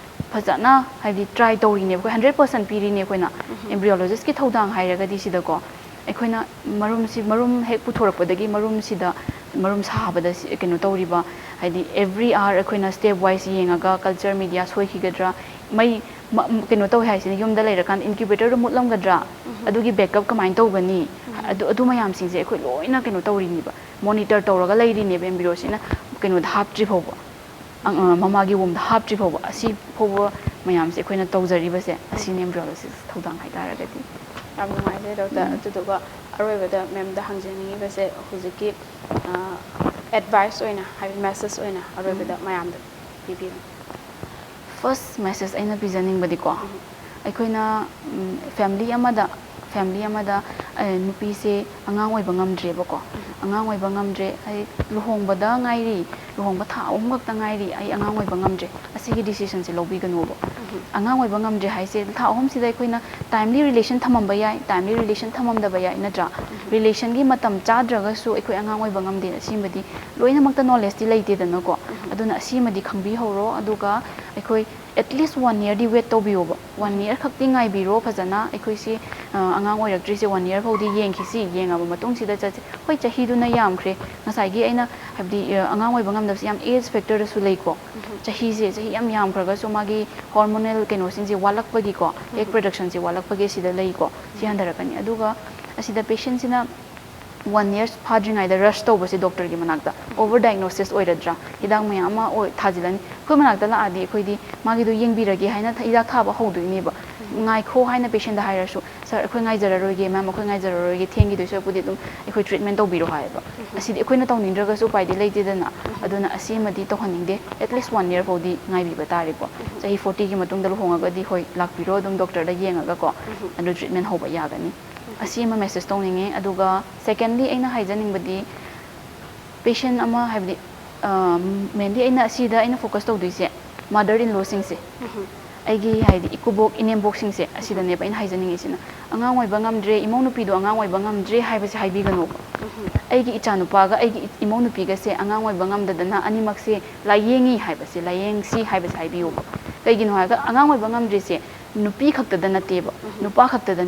ꯐꯖꯅ ꯍꯥꯏꯗꯤ try ꯇꯧꯔꯤꯅꯦꯕ ꯑꯩꯈꯣꯏ, hundred percent ꯄꯤꯔꯤꯅꯦ ꯑꯩꯈꯣꯏꯅ꯫ Embryologistꯀꯤ ꯊꯧꯗꯥꯡ ꯍꯥꯏꯔꯒꯗꯤ ꯁꯤꯗꯀꯣ, ꯑꯩꯈꯣꯏꯅ ꯃꯔꯨꯝꯁꯤ, ꯃꯔꯨꯝ ꯍꯦꯛ ꯄꯨꯊꯣꯔꯛꯄꯗꯒꯤ ꯃꯔꯨꯝꯁꯤꯗ, ꯃꯔꯨꯝ ꯁꯥꯕꯗ ꯁꯤ-, ꯀꯩꯅꯣ ꯇꯧꯔꯤꯕ, ꯍꯥꯏꯗꯤ every hour ꯑꯩꯈꯣꯏꯅ step wise ꯌꯦꯡꯉꯒ culture media ꯁꯣꯏꯈꯤꯒꯗ꯭ꯔꯥ, ꯃꯩ ꯃ-, ꯀꯩꯅꯣ ꯇꯧꯋꯦ ꯍꯥꯏꯁꯤꯅ ꯌꯨꯝꯗ ꯂꯩꯔꯀꯥꯟꯗ incubatorꯗꯣ ꯃꯨꯠꯂꯝꯒꯗ꯭ꯔꯥ, ꯑꯗꯨꯒꯤ backup ꯀꯃꯥꯏꯅ ꯇꯧꯒꯅꯤ, ꯑꯗꯨ, ꯑꯗꯨ ꯃꯌꯥꯝꯁꯤꯡꯁꯦ ꯑꯩꯈꯣꯏ ꯂꯣꯏꯅ ꯀꯩꯅꯣ ꯇꯧꯔꯤꯅꯦꯕ, monitor ꯇꯧꯔꯒ ꯂꯩꯔꯤꯅꯦꯕ embryoꯁꯤꯅ ꯀꯩꯅꯣꯗ ꯍꯥꯞꯇ꯭ꯔꯤ ꯐꯥꯎꯕ, ꯑꯪ-, ꯑ, ꯃꯃꯥꯒꯤ womb ꯍꯥꯞꯇ꯭ꯔꯤ ꯐꯥꯎꯕ꯫ ꯑꯁꯤ ꯐꯥꯎꯕ ꯃꯌꯥꯝꯁꯦ ꯑꯩꯈꯣꯏꯅ ꯇꯧꯖꯔꯤꯕꯁꯦ ꯑꯁꯤꯅꯤ embryologist ꯊꯧꯗꯥꯡ ꯍꯥꯏꯇꯥꯔꯒꯗꯤ꯫ ꯌꯥꯝ ꯅꯨꯡꯉꯥꯏꯖꯩ doctor꯫ ꯑꯗꯨꯗꯨꯒ ꯑꯔꯣꯏꯕꯗ ma'amꯗ ꯍꯪꯖꯅꯤꯡꯉꯤꯕꯁꯦ ꯍꯧꯖꯤꯛꯀꯤ, ꯑ, advice ꯑꯣꯏꯅ, ꯍꯥꯏꯕꯗꯤ message ꯑꯣꯏꯅ ꯑꯔꯣꯏꯕꯗ ꯃꯌꯥꯝꯗ ꯄꯤꯕꯤꯌꯨ꯫ First message ꯑꯩꯅ ꯄꯤꯖꯅꯤꯡꯕꯗꯤꯀꯣ, ꯑꯩꯈꯣꯏꯅ, ꯎꯝ, family ꯑꯃꯗ, family ꯑꯃꯗ, ꯑ, ꯅꯨꯄꯤꯁꯦ ꯑꯉꯥꯡ ꯑꯣꯏꯕ ꯉꯝꯗ꯭ꯔꯦꯕꯀꯣ, ꯑꯉꯥꯡ ꯑꯣꯏꯕ ꯉꯝꯗ꯭ꯔꯦ, ꯑꯩ ꯂꯨꯍꯣꯡꯕꯗ ꯉꯥꯏꯔꯤ, ꯂꯨꯍꯣꯡꯕ ꯊꯥ ꯑꯍꯨꯝ ꯈꯛꯇ ꯉꯥꯏꯔꯤ, ꯑꯩ ꯑꯉꯥꯡ ꯑꯣꯏꯕ ꯉꯝꯗ꯭ꯔꯦ, ꯑꯁꯤꯒꯤ decisionꯁꯦ ꯂꯧꯕꯤꯒꯅꯣꯕ꯫ ꯑꯉꯥꯡ ꯑꯣꯏꯕ ꯉꯝꯗ꯭ꯔꯦ ꯍꯥꯏꯁꯦ ꯊꯥ ꯑꯍꯨꯝꯁꯤꯗ ꯑꯩꯈꯣꯏꯅ timely relation ꯊꯝꯃꯝꯕ ꯌꯥꯏ, timely relation ꯊꯝꯃꯝꯗꯕ ꯌꯥꯏ, ꯅꯠꯇ꯭ꯔꯥ? Relationꯒꯤ ꯃꯇꯝ ꯆꯥꯗ꯭ꯔꯒꯁꯨ ꯑꯩꯈꯣꯏ ꯑꯉꯥꯡ ꯑꯣꯏꯕ ꯉꯝꯗꯦ, ꯑꯁꯤꯃꯗꯤ ꯂꯣꯏꯅꯃꯛꯇ knowledgeꯇꯤ ꯂꯩꯇꯦꯗꯅꯀꯣ꯫ ꯑꯗꯨꯅ ꯑꯁꯤꯃꯗꯤ ꯈꯪꯕꯤꯍꯧꯔꯣ꯫ ꯑꯗꯨꯒ ꯑꯩꯈꯣꯏ at least one yearꯗꯤ wait ꯇꯧꯕꯤꯌꯣꯕ꯫ One year ꯈꯛꯇꯤ ꯉꯥꯏꯕꯤꯔꯣ ꯐꯖꯅ꯫ ꯑꯩꯈꯣꯏꯁꯤ ꯑꯉꯥꯡ ꯑꯣꯏꯔꯛꯇ꯭ꯔꯤꯁꯦ one year ꯐꯥꯎꯗꯤ ꯌꯦꯡꯈꯤꯁꯤ꯫ ꯌꯦꯡꯉꯕ ꯃꯇꯨꯡꯁꯤꯗ ꯆꯠꯁꯦ꯫ ꯍꯣꯏ, ꯆꯍꯤꯗꯨꯅ ꯌꯥꯝꯈ꯭ꯔꯦ꯫ ꯉꯁꯥꯏꯒꯤ ꯑꯩꯅ ꯍꯥꯏꯕꯗꯤ ꯑꯉꯥꯡ ꯑꯣꯏꯕ ꯉꯝꯗꯕꯁꯦ ꯌꯥꯝ age factorꯗꯁꯨ ꯂꯩꯀꯣ꯫ ꯆꯍꯤꯁꯦ, ꯆꯍꯤ ꯌꯥꯝ ꯌꯥꯝꯈ꯭ꯔꯒꯁꯨ ꯃꯥꯒꯤ hormonal ꯀꯩꯅꯣꯁꯤꯡꯁꯦ ꯋꯥꯠꯂꯛꯄꯒꯤꯀꯣ, egg productionꯁꯦ ꯋꯥꯠꯂꯛꯄꯒꯤ ꯑꯁꯤꯗ ꯂꯩꯀꯣ꯫ ꯁꯤ ꯍꯟꯊꯔꯛꯀꯅꯤ꯫ ꯑꯗꯨꯒ ꯑꯁꯤꯗ patientꯁꯤꯅ one year ꯐꯥꯗ꯭ꯔꯤꯉꯩꯗ rush ꯇꯧꯕꯁꯦ doctorꯒꯤ ꯃꯅꯥꯛꯇ over diagnosis ꯑꯣꯏꯔꯗ꯭ꯔꯥ? ꯍꯤꯗꯥꯛ ꯃꯌꯥꯝ ꯑꯃ ꯑꯣꯏ ꯊꯥꯖꯤꯜꯂꯅꯤ꯫ ꯑꯩꯈꯣꯏ ꯃꯅꯥꯛꯇ ꯂꯥꯛꯑꯗꯤ ꯑꯩꯈꯣꯏꯗꯤ ꯃꯥꯒꯤꯗꯣ ꯌꯦꯡꯕꯤꯔꯒꯦ ꯍꯥꯏꯅ ꯍꯤꯗꯥꯛ ꯊꯥꯕ ꯍꯧꯗꯣꯏꯅꯦꯕ꯫ ꯉꯥꯏꯈꯣ ꯍꯥꯏꯅ patientꯗ ꯍꯥꯏꯔꯁꯨ, "Sir, ꯑꯩꯈꯣꯏ ꯉꯥꯏꯖꯔꯔꯣꯏꯒꯦ, ma'am, ꯑꯩꯈꯣꯏ ꯉꯥꯏꯖꯔꯔꯣꯏꯒꯦ, ꯊꯦꯡꯈꯤꯗꯣꯏ ꯁꯔꯨꯛꯄꯨꯗꯤ ꯑꯗꯨꯝ ꯑꯩꯈꯣꯏ treatment ꯇꯧꯕꯤꯔꯣ" ꯍꯥꯏꯌꯦꯕ꯫ ꯑꯁꯤꯗꯤ ꯑꯩꯈꯣꯏꯅ ꯇꯧꯅꯤꯡꯗ꯭ꯔꯒꯁꯨ ꯎꯄꯥꯏꯗꯤ ꯂꯩꯇꯦꯗꯅ꯫ ꯑꯗꯨꯅ ꯑꯁꯤꯃꯗꯤ ꯇꯧꯍꯟꯅꯤꯡꯗꯦ꯫ At least one year ꯐꯥꯎꯗꯤ ꯉꯥꯏꯕꯤꯕ ꯇꯥꯔꯦꯀꯣ꯫ ꯆꯍꯤ fortyꯒꯤ ꯃꯇꯨꯡꯗ ꯂꯨꯍꯣꯡꯉꯒꯗꯤ ꯍꯣꯏ, ꯂꯥꯛꯄꯤꯔꯣ ꯑꯗꯨꯝ doctorꯗ ꯌꯦꯡꯉꯒꯀꯣ꯫ ꯑꯗꯨ treatment ꯍꯧꯕ ꯌꯥꯒꯅꯤ꯫ ꯑꯁꯤ ꯑꯃ message ꯇꯧꯅꯤꯡꯉꯦ꯫ ꯑꯗꯨꯒ secondly ꯑꯩꯅ ꯍꯥꯏꯖꯅꯤꯡꯕꯗꯤ, patient ꯑꯃ ꯍꯥꯏꯕꯗꯤ, mainly ꯑꯩꯅ ꯑꯁꯤꯗ ꯑꯩꯅ focus ꯇꯧꯗꯣꯏꯁꯦ mother in lawꯁꯤꯡꯁꯦ꯫ ꯑꯩꯒꯤ ꯍꯥꯏꯗꯤ ꯏꯀꯨꯕꯣꯛ ꯏꯅꯦꯝꯕꯣꯛꯁꯤꯡꯁꯦ ꯑꯁꯤꯗꯅꯦꯕ ꯑꯩꯅ ꯍꯥꯏꯖꯅꯤꯡꯉꯤꯁꯤꯅ꯫ ꯑꯉꯥꯡ ꯑꯣꯏꯕ ꯉꯝꯗ꯭ꯔꯦ, ꯏꯃꯧ ꯅꯨꯄꯤꯗꯣ ꯑꯉꯥꯡ ꯑꯣꯏꯕ ꯉꯝꯗ꯭ꯔꯦ ꯍꯥꯏꯕꯁꯦ ꯍꯥꯏꯕꯤꯒꯅꯣꯕ꯫ ꯑꯩꯒꯤ ꯏꯆꯥꯅꯨꯄꯥꯒ ꯑꯩꯒꯤ ꯏꯃꯧ ꯅꯨꯄꯤꯒꯁꯦ ꯑꯉꯥꯡ ꯑꯣꯏꯕ ꯉꯝꯗꯗꯅ ꯑꯅꯤꯃꯛꯁꯦ ꯂꯥꯏꯌꯦꯡꯉꯤ ꯍꯥꯏꯕꯁꯦ, ꯂꯥꯏꯌꯦꯡꯁꯤ ꯍꯥꯏꯕꯁꯦ ꯍꯥꯏꯕꯤꯌꯣꯕ꯫ ꯀꯩꯒꯤꯅꯣ ꯍꯥꯏꯔꯒ ꯑꯉꯥꯡ ꯑꯣꯏꯕ ꯉꯝꯗ꯭ꯔꯤꯁꯦ ꯅꯨꯄꯤ ꯈꯛꯇꯗ ꯅꯠꯇꯦꯕ, ꯅꯨꯄꯥ ꯈꯛꯇꯗ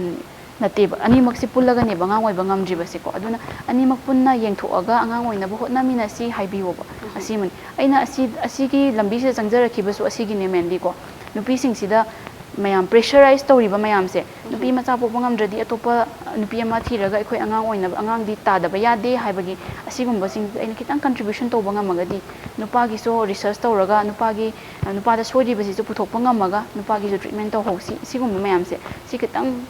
ꯅꯠꯇꯦꯕ, ꯑꯅꯤꯃꯛꯁꯦ ꯄꯨꯜꯂꯒꯅꯦꯕ ꯑꯉꯥꯡ ꯑꯣꯏꯕ ꯉꯝꯗ꯭ꯔꯤꯕꯁꯦꯀꯣ꯫ ꯑꯗꯨꯅ ꯑꯅꯤꯃꯛ ꯄꯨꯟꯅ ꯌꯦꯡꯊꯣꯛꯑꯒ ꯑꯉꯥꯡ ꯑꯣꯏꯅꯕ ꯍꯣꯠꯅꯃꯤꯟꯅꯁꯤ ꯍꯥꯏꯕꯤꯌꯣꯕ꯫ ꯑꯁꯤꯃꯅꯤ꯫ ꯑꯩꯅ ꯑꯁꯤ, ꯑꯁꯤꯒꯤ ꯂꯝꯕꯤꯁꯤꯗ ꯆꯪꯖꯔꯛꯈꯤꯕꯁꯨ ꯑꯁꯤꯒꯤꯅꯦ mainlyꯀꯣ꯫ ꯅꯨꯄꯤꯁꯤꯡꯁꯤꯗ ꯃꯌꯥꯝ pressurize ꯇꯧꯔꯤꯕ ꯃꯌꯥꯝꯁꯦ, ꯅꯨꯄꯤ ꯃꯆꯥ ꯄꯣꯛꯄ ꯉꯝꯗ꯭ꯔꯗꯤ ꯑꯇꯣꯞꯄ ꯅꯨꯄꯤ ꯑꯃ ꯊꯤꯔꯒ ꯑꯩꯈꯣꯏ ꯑꯉꯥꯡ ꯑꯣꯏꯅꯕ, ꯑꯉꯥꯡꯗꯤ ꯇꯥꯗꯕ ꯌꯥꯗꯦ ꯍꯥꯏꯕꯒꯤ ꯑꯁꯤꯒꯨꯝꯕꯁꯤꯡꯁꯦ ꯑꯩꯅ ꯈꯤꯇꯪ contribution ꯇꯧꯕ ꯉꯝꯃꯒꯗꯤ, ꯅꯨꯄꯥꯒꯤꯁꯨ research ꯇꯧꯔꯒ ꯅꯨꯄꯥꯒꯤ, ꯅꯨꯄꯥꯗ ꯁꯣꯏꯔꯤꯕꯁꯤꯁꯨ ꯄꯨꯊꯣꯛꯄ ꯉꯝꯃꯒ ꯅꯨꯄꯥꯒꯤꯁꯨ treatment ꯇꯧꯍꯧꯁꯤ꯫ ꯁꯤꯒꯨꯝꯕ ꯃꯌꯥꯝꯁꯦ ꯁꯤ ꯈꯤꯇꯪ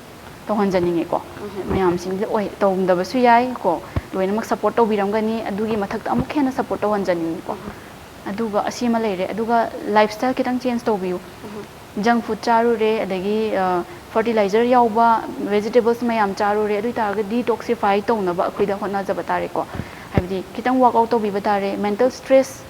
ꯇꯧꯍꯟꯖꯅꯤꯡꯉꯦꯀꯣ꯫ ꯃꯌꯥꯝꯁꯤꯡꯁꯦ ꯑꯣꯏ, ꯇꯧꯔꯝꯗꯕꯁꯨ ꯌꯥꯏ ꯀꯣ, ꯂꯣꯏꯅꯃꯛ support ꯇꯧꯕꯤꯔꯝꯒꯅꯤ꯫ ꯑꯗꯨꯒꯤ ꯃꯊꯛꯇ ꯑꯃꯨꯛ ꯍꯦꯟꯅ support ꯇꯧꯍꯟꯖꯅꯤꯡꯉꯤꯀꯣ꯫ ꯑꯗꯨꯒ ꯑꯁꯤꯃ ꯂꯩꯔꯦ꯫ ꯑꯗꯨꯒ lifestyle ꯈꯤꯇꯪ change ꯇꯧꯕꯤꯌꯨ꯫ Junk food ꯆꯥꯔꯨꯔꯦ, ꯑꯗꯒꯤ fertilizer ꯌꯥꯎꯕ vegetables ꯃꯌꯥꯝ ꯆꯥꯔꯨꯔꯦ, ꯑꯗꯨ ꯑꯣꯏꯇꯥꯔꯒꯗꯤ detoxify ꯇꯧꯅꯕ ꯑꯩꯈꯣꯏꯗ ꯍꯣꯠꯅꯖꯕ ꯇꯥꯔꯦꯀꯣ꯫ ꯍꯥꯏꯕꯗꯤ ꯈꯤꯇꯪ workout ꯇꯧꯕꯤꯕ ꯇꯥꯔꯦ꯫ Mental stress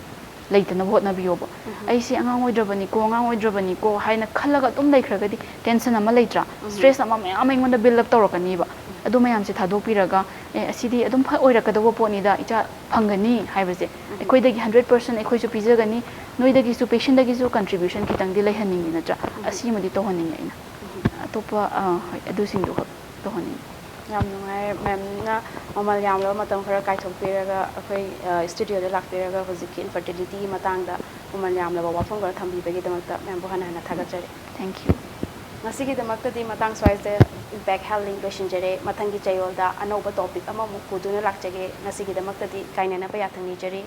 ꯂꯩꯇꯅꯕ ꯍꯣꯠꯅꯕꯤꯌꯣꯕ꯫ ꯑꯩꯁꯤ ꯑꯉꯥꯡ ꯑꯣꯏꯗ꯭ꯔꯕꯅꯤꯀꯣ, ꯑꯉꯥꯡ ꯑꯣꯏꯗ꯭ꯔꯕꯅꯤꯀꯣ ꯍꯥꯏꯅ ꯈꯜꯂꯒ ꯑꯗꯨꯝ ꯂꯩꯈ꯭ꯔꯒꯗꯤ tension ꯑꯃ ꯂꯩꯇ꯭ꯔꯥ? Stress ꯑꯃ ꯃꯌꯥꯝ ꯑꯩꯉꯣꯟꯗ build up ꯇꯧꯔꯛꯀꯅꯤꯕ꯫ ꯑꯗꯨ ꯃꯌꯥꯝꯁꯦ ꯊꯥꯗꯣꯛꯄꯤꯔꯒ, ꯑꯦ, ꯑꯁꯤꯗꯤ ꯑꯗꯨꯝ ꯐ-, ꯑꯣꯏꯔꯛꯀꯗꯧꯕ ꯄꯣꯠꯅꯤꯗ, ꯏꯆꯥ ꯐꯪꯒꯅꯤ ꯍꯥꯏꯕꯁꯦ, ꯑꯩꯈꯣꯏꯗꯒꯤ ꯍꯟꯗ꯭ꯔꯦꯠ ꯄꯥꯔꯁꯦꯟ ꯑꯩꯈꯣꯏꯁꯨ ꯄꯤꯖꯒꯅꯤ, ꯅꯣꯏꯗꯒꯤꯁꯨ, ꯄꯦꯁꯦꯟꯗꯒꯤꯁꯨ ꯀꯟꯇ꯭ꯔꯤꯕ꯭ꯌꯨꯁꯟ ꯈꯤꯇꯪꯗꯤ ꯂꯩꯍꯟꯅꯤꯡꯉꯤ ꯅꯠꯇ꯭ꯔꯥ? ꯑꯁꯤꯃꯗꯤ ꯇꯧꯍꯟꯅꯤꯡꯉꯦ ꯑꯩꯅ꯫ ꯑꯇꯣꯞꯄ, ꯑ, ꯍꯣꯏ, ꯑꯗꯨꯁꯤꯡꯗꯨ ꯈꯛ ꯇꯧꯍꯟꯅꯤꯡꯉꯤ꯫ ꯌꯥꯝ ꯅꯨꯡꯉꯥꯏꯔꯦ ꯃꯦꯝꯅ ꯃꯃꯜ ꯌꯥꯝꯂꯕ ꯃꯇꯝ ꯈꯔ ꯀꯥꯏꯊꯣꯛꯄꯤꯔꯒ ꯑꯩꯈꯣꯏ, ꯑ, ꯁ꯭ꯇꯨꯗꯤꯑꯣꯗ ꯂꯥꯛꯄꯤꯔꯒ ꯍꯧꯖꯤꯛꯀꯤ ꯏꯟꯐꯔꯇꯤꯂꯤꯇꯤꯒꯤ ꯃꯇꯥꯡꯗ ꯃꯃꯜ ꯌꯥꯝꯂꯕ ꯋꯥꯐꯝ ꯈꯔ ꯊꯝꯕꯤꯕꯒꯤꯗꯃꯛꯇ ꯃꯦꯝꯕꯨ ꯍꯟꯅ ꯍꯟꯅ ꯊꯥꯒꯠꯆꯔꯤ꯫ Thank you꯫ ꯉꯁꯤꯒꯤꯗꯃꯛꯇꯗꯤ ꯃꯇꯥꯡ ꯁ꯭ꯋꯥꯏꯁꯤꯗ ꯏꯝꯄꯦꯛ ꯍꯦꯜꯊ ꯂꯤꯡ ꯂꯣꯏꯁꯤꯟꯖꯔꯦ꯫ ꯃꯊꯪꯒꯤ ꯆꯌꯣꯜꯗ ꯑꯅꯧꯕ ꯇꯣꯄꯤꯛ ꯑꯃꯃꯨꯛ ꯄꯨꯗꯨꯅ ꯂꯥꯛꯆꯒꯦ꯫ ꯉꯁꯤꯒꯤꯗꯃꯛꯇꯗꯤ ꯀꯥꯏꯅꯅꯕ ꯌꯥꯊꯪ ꯅꯤꯖꯔꯤ꯫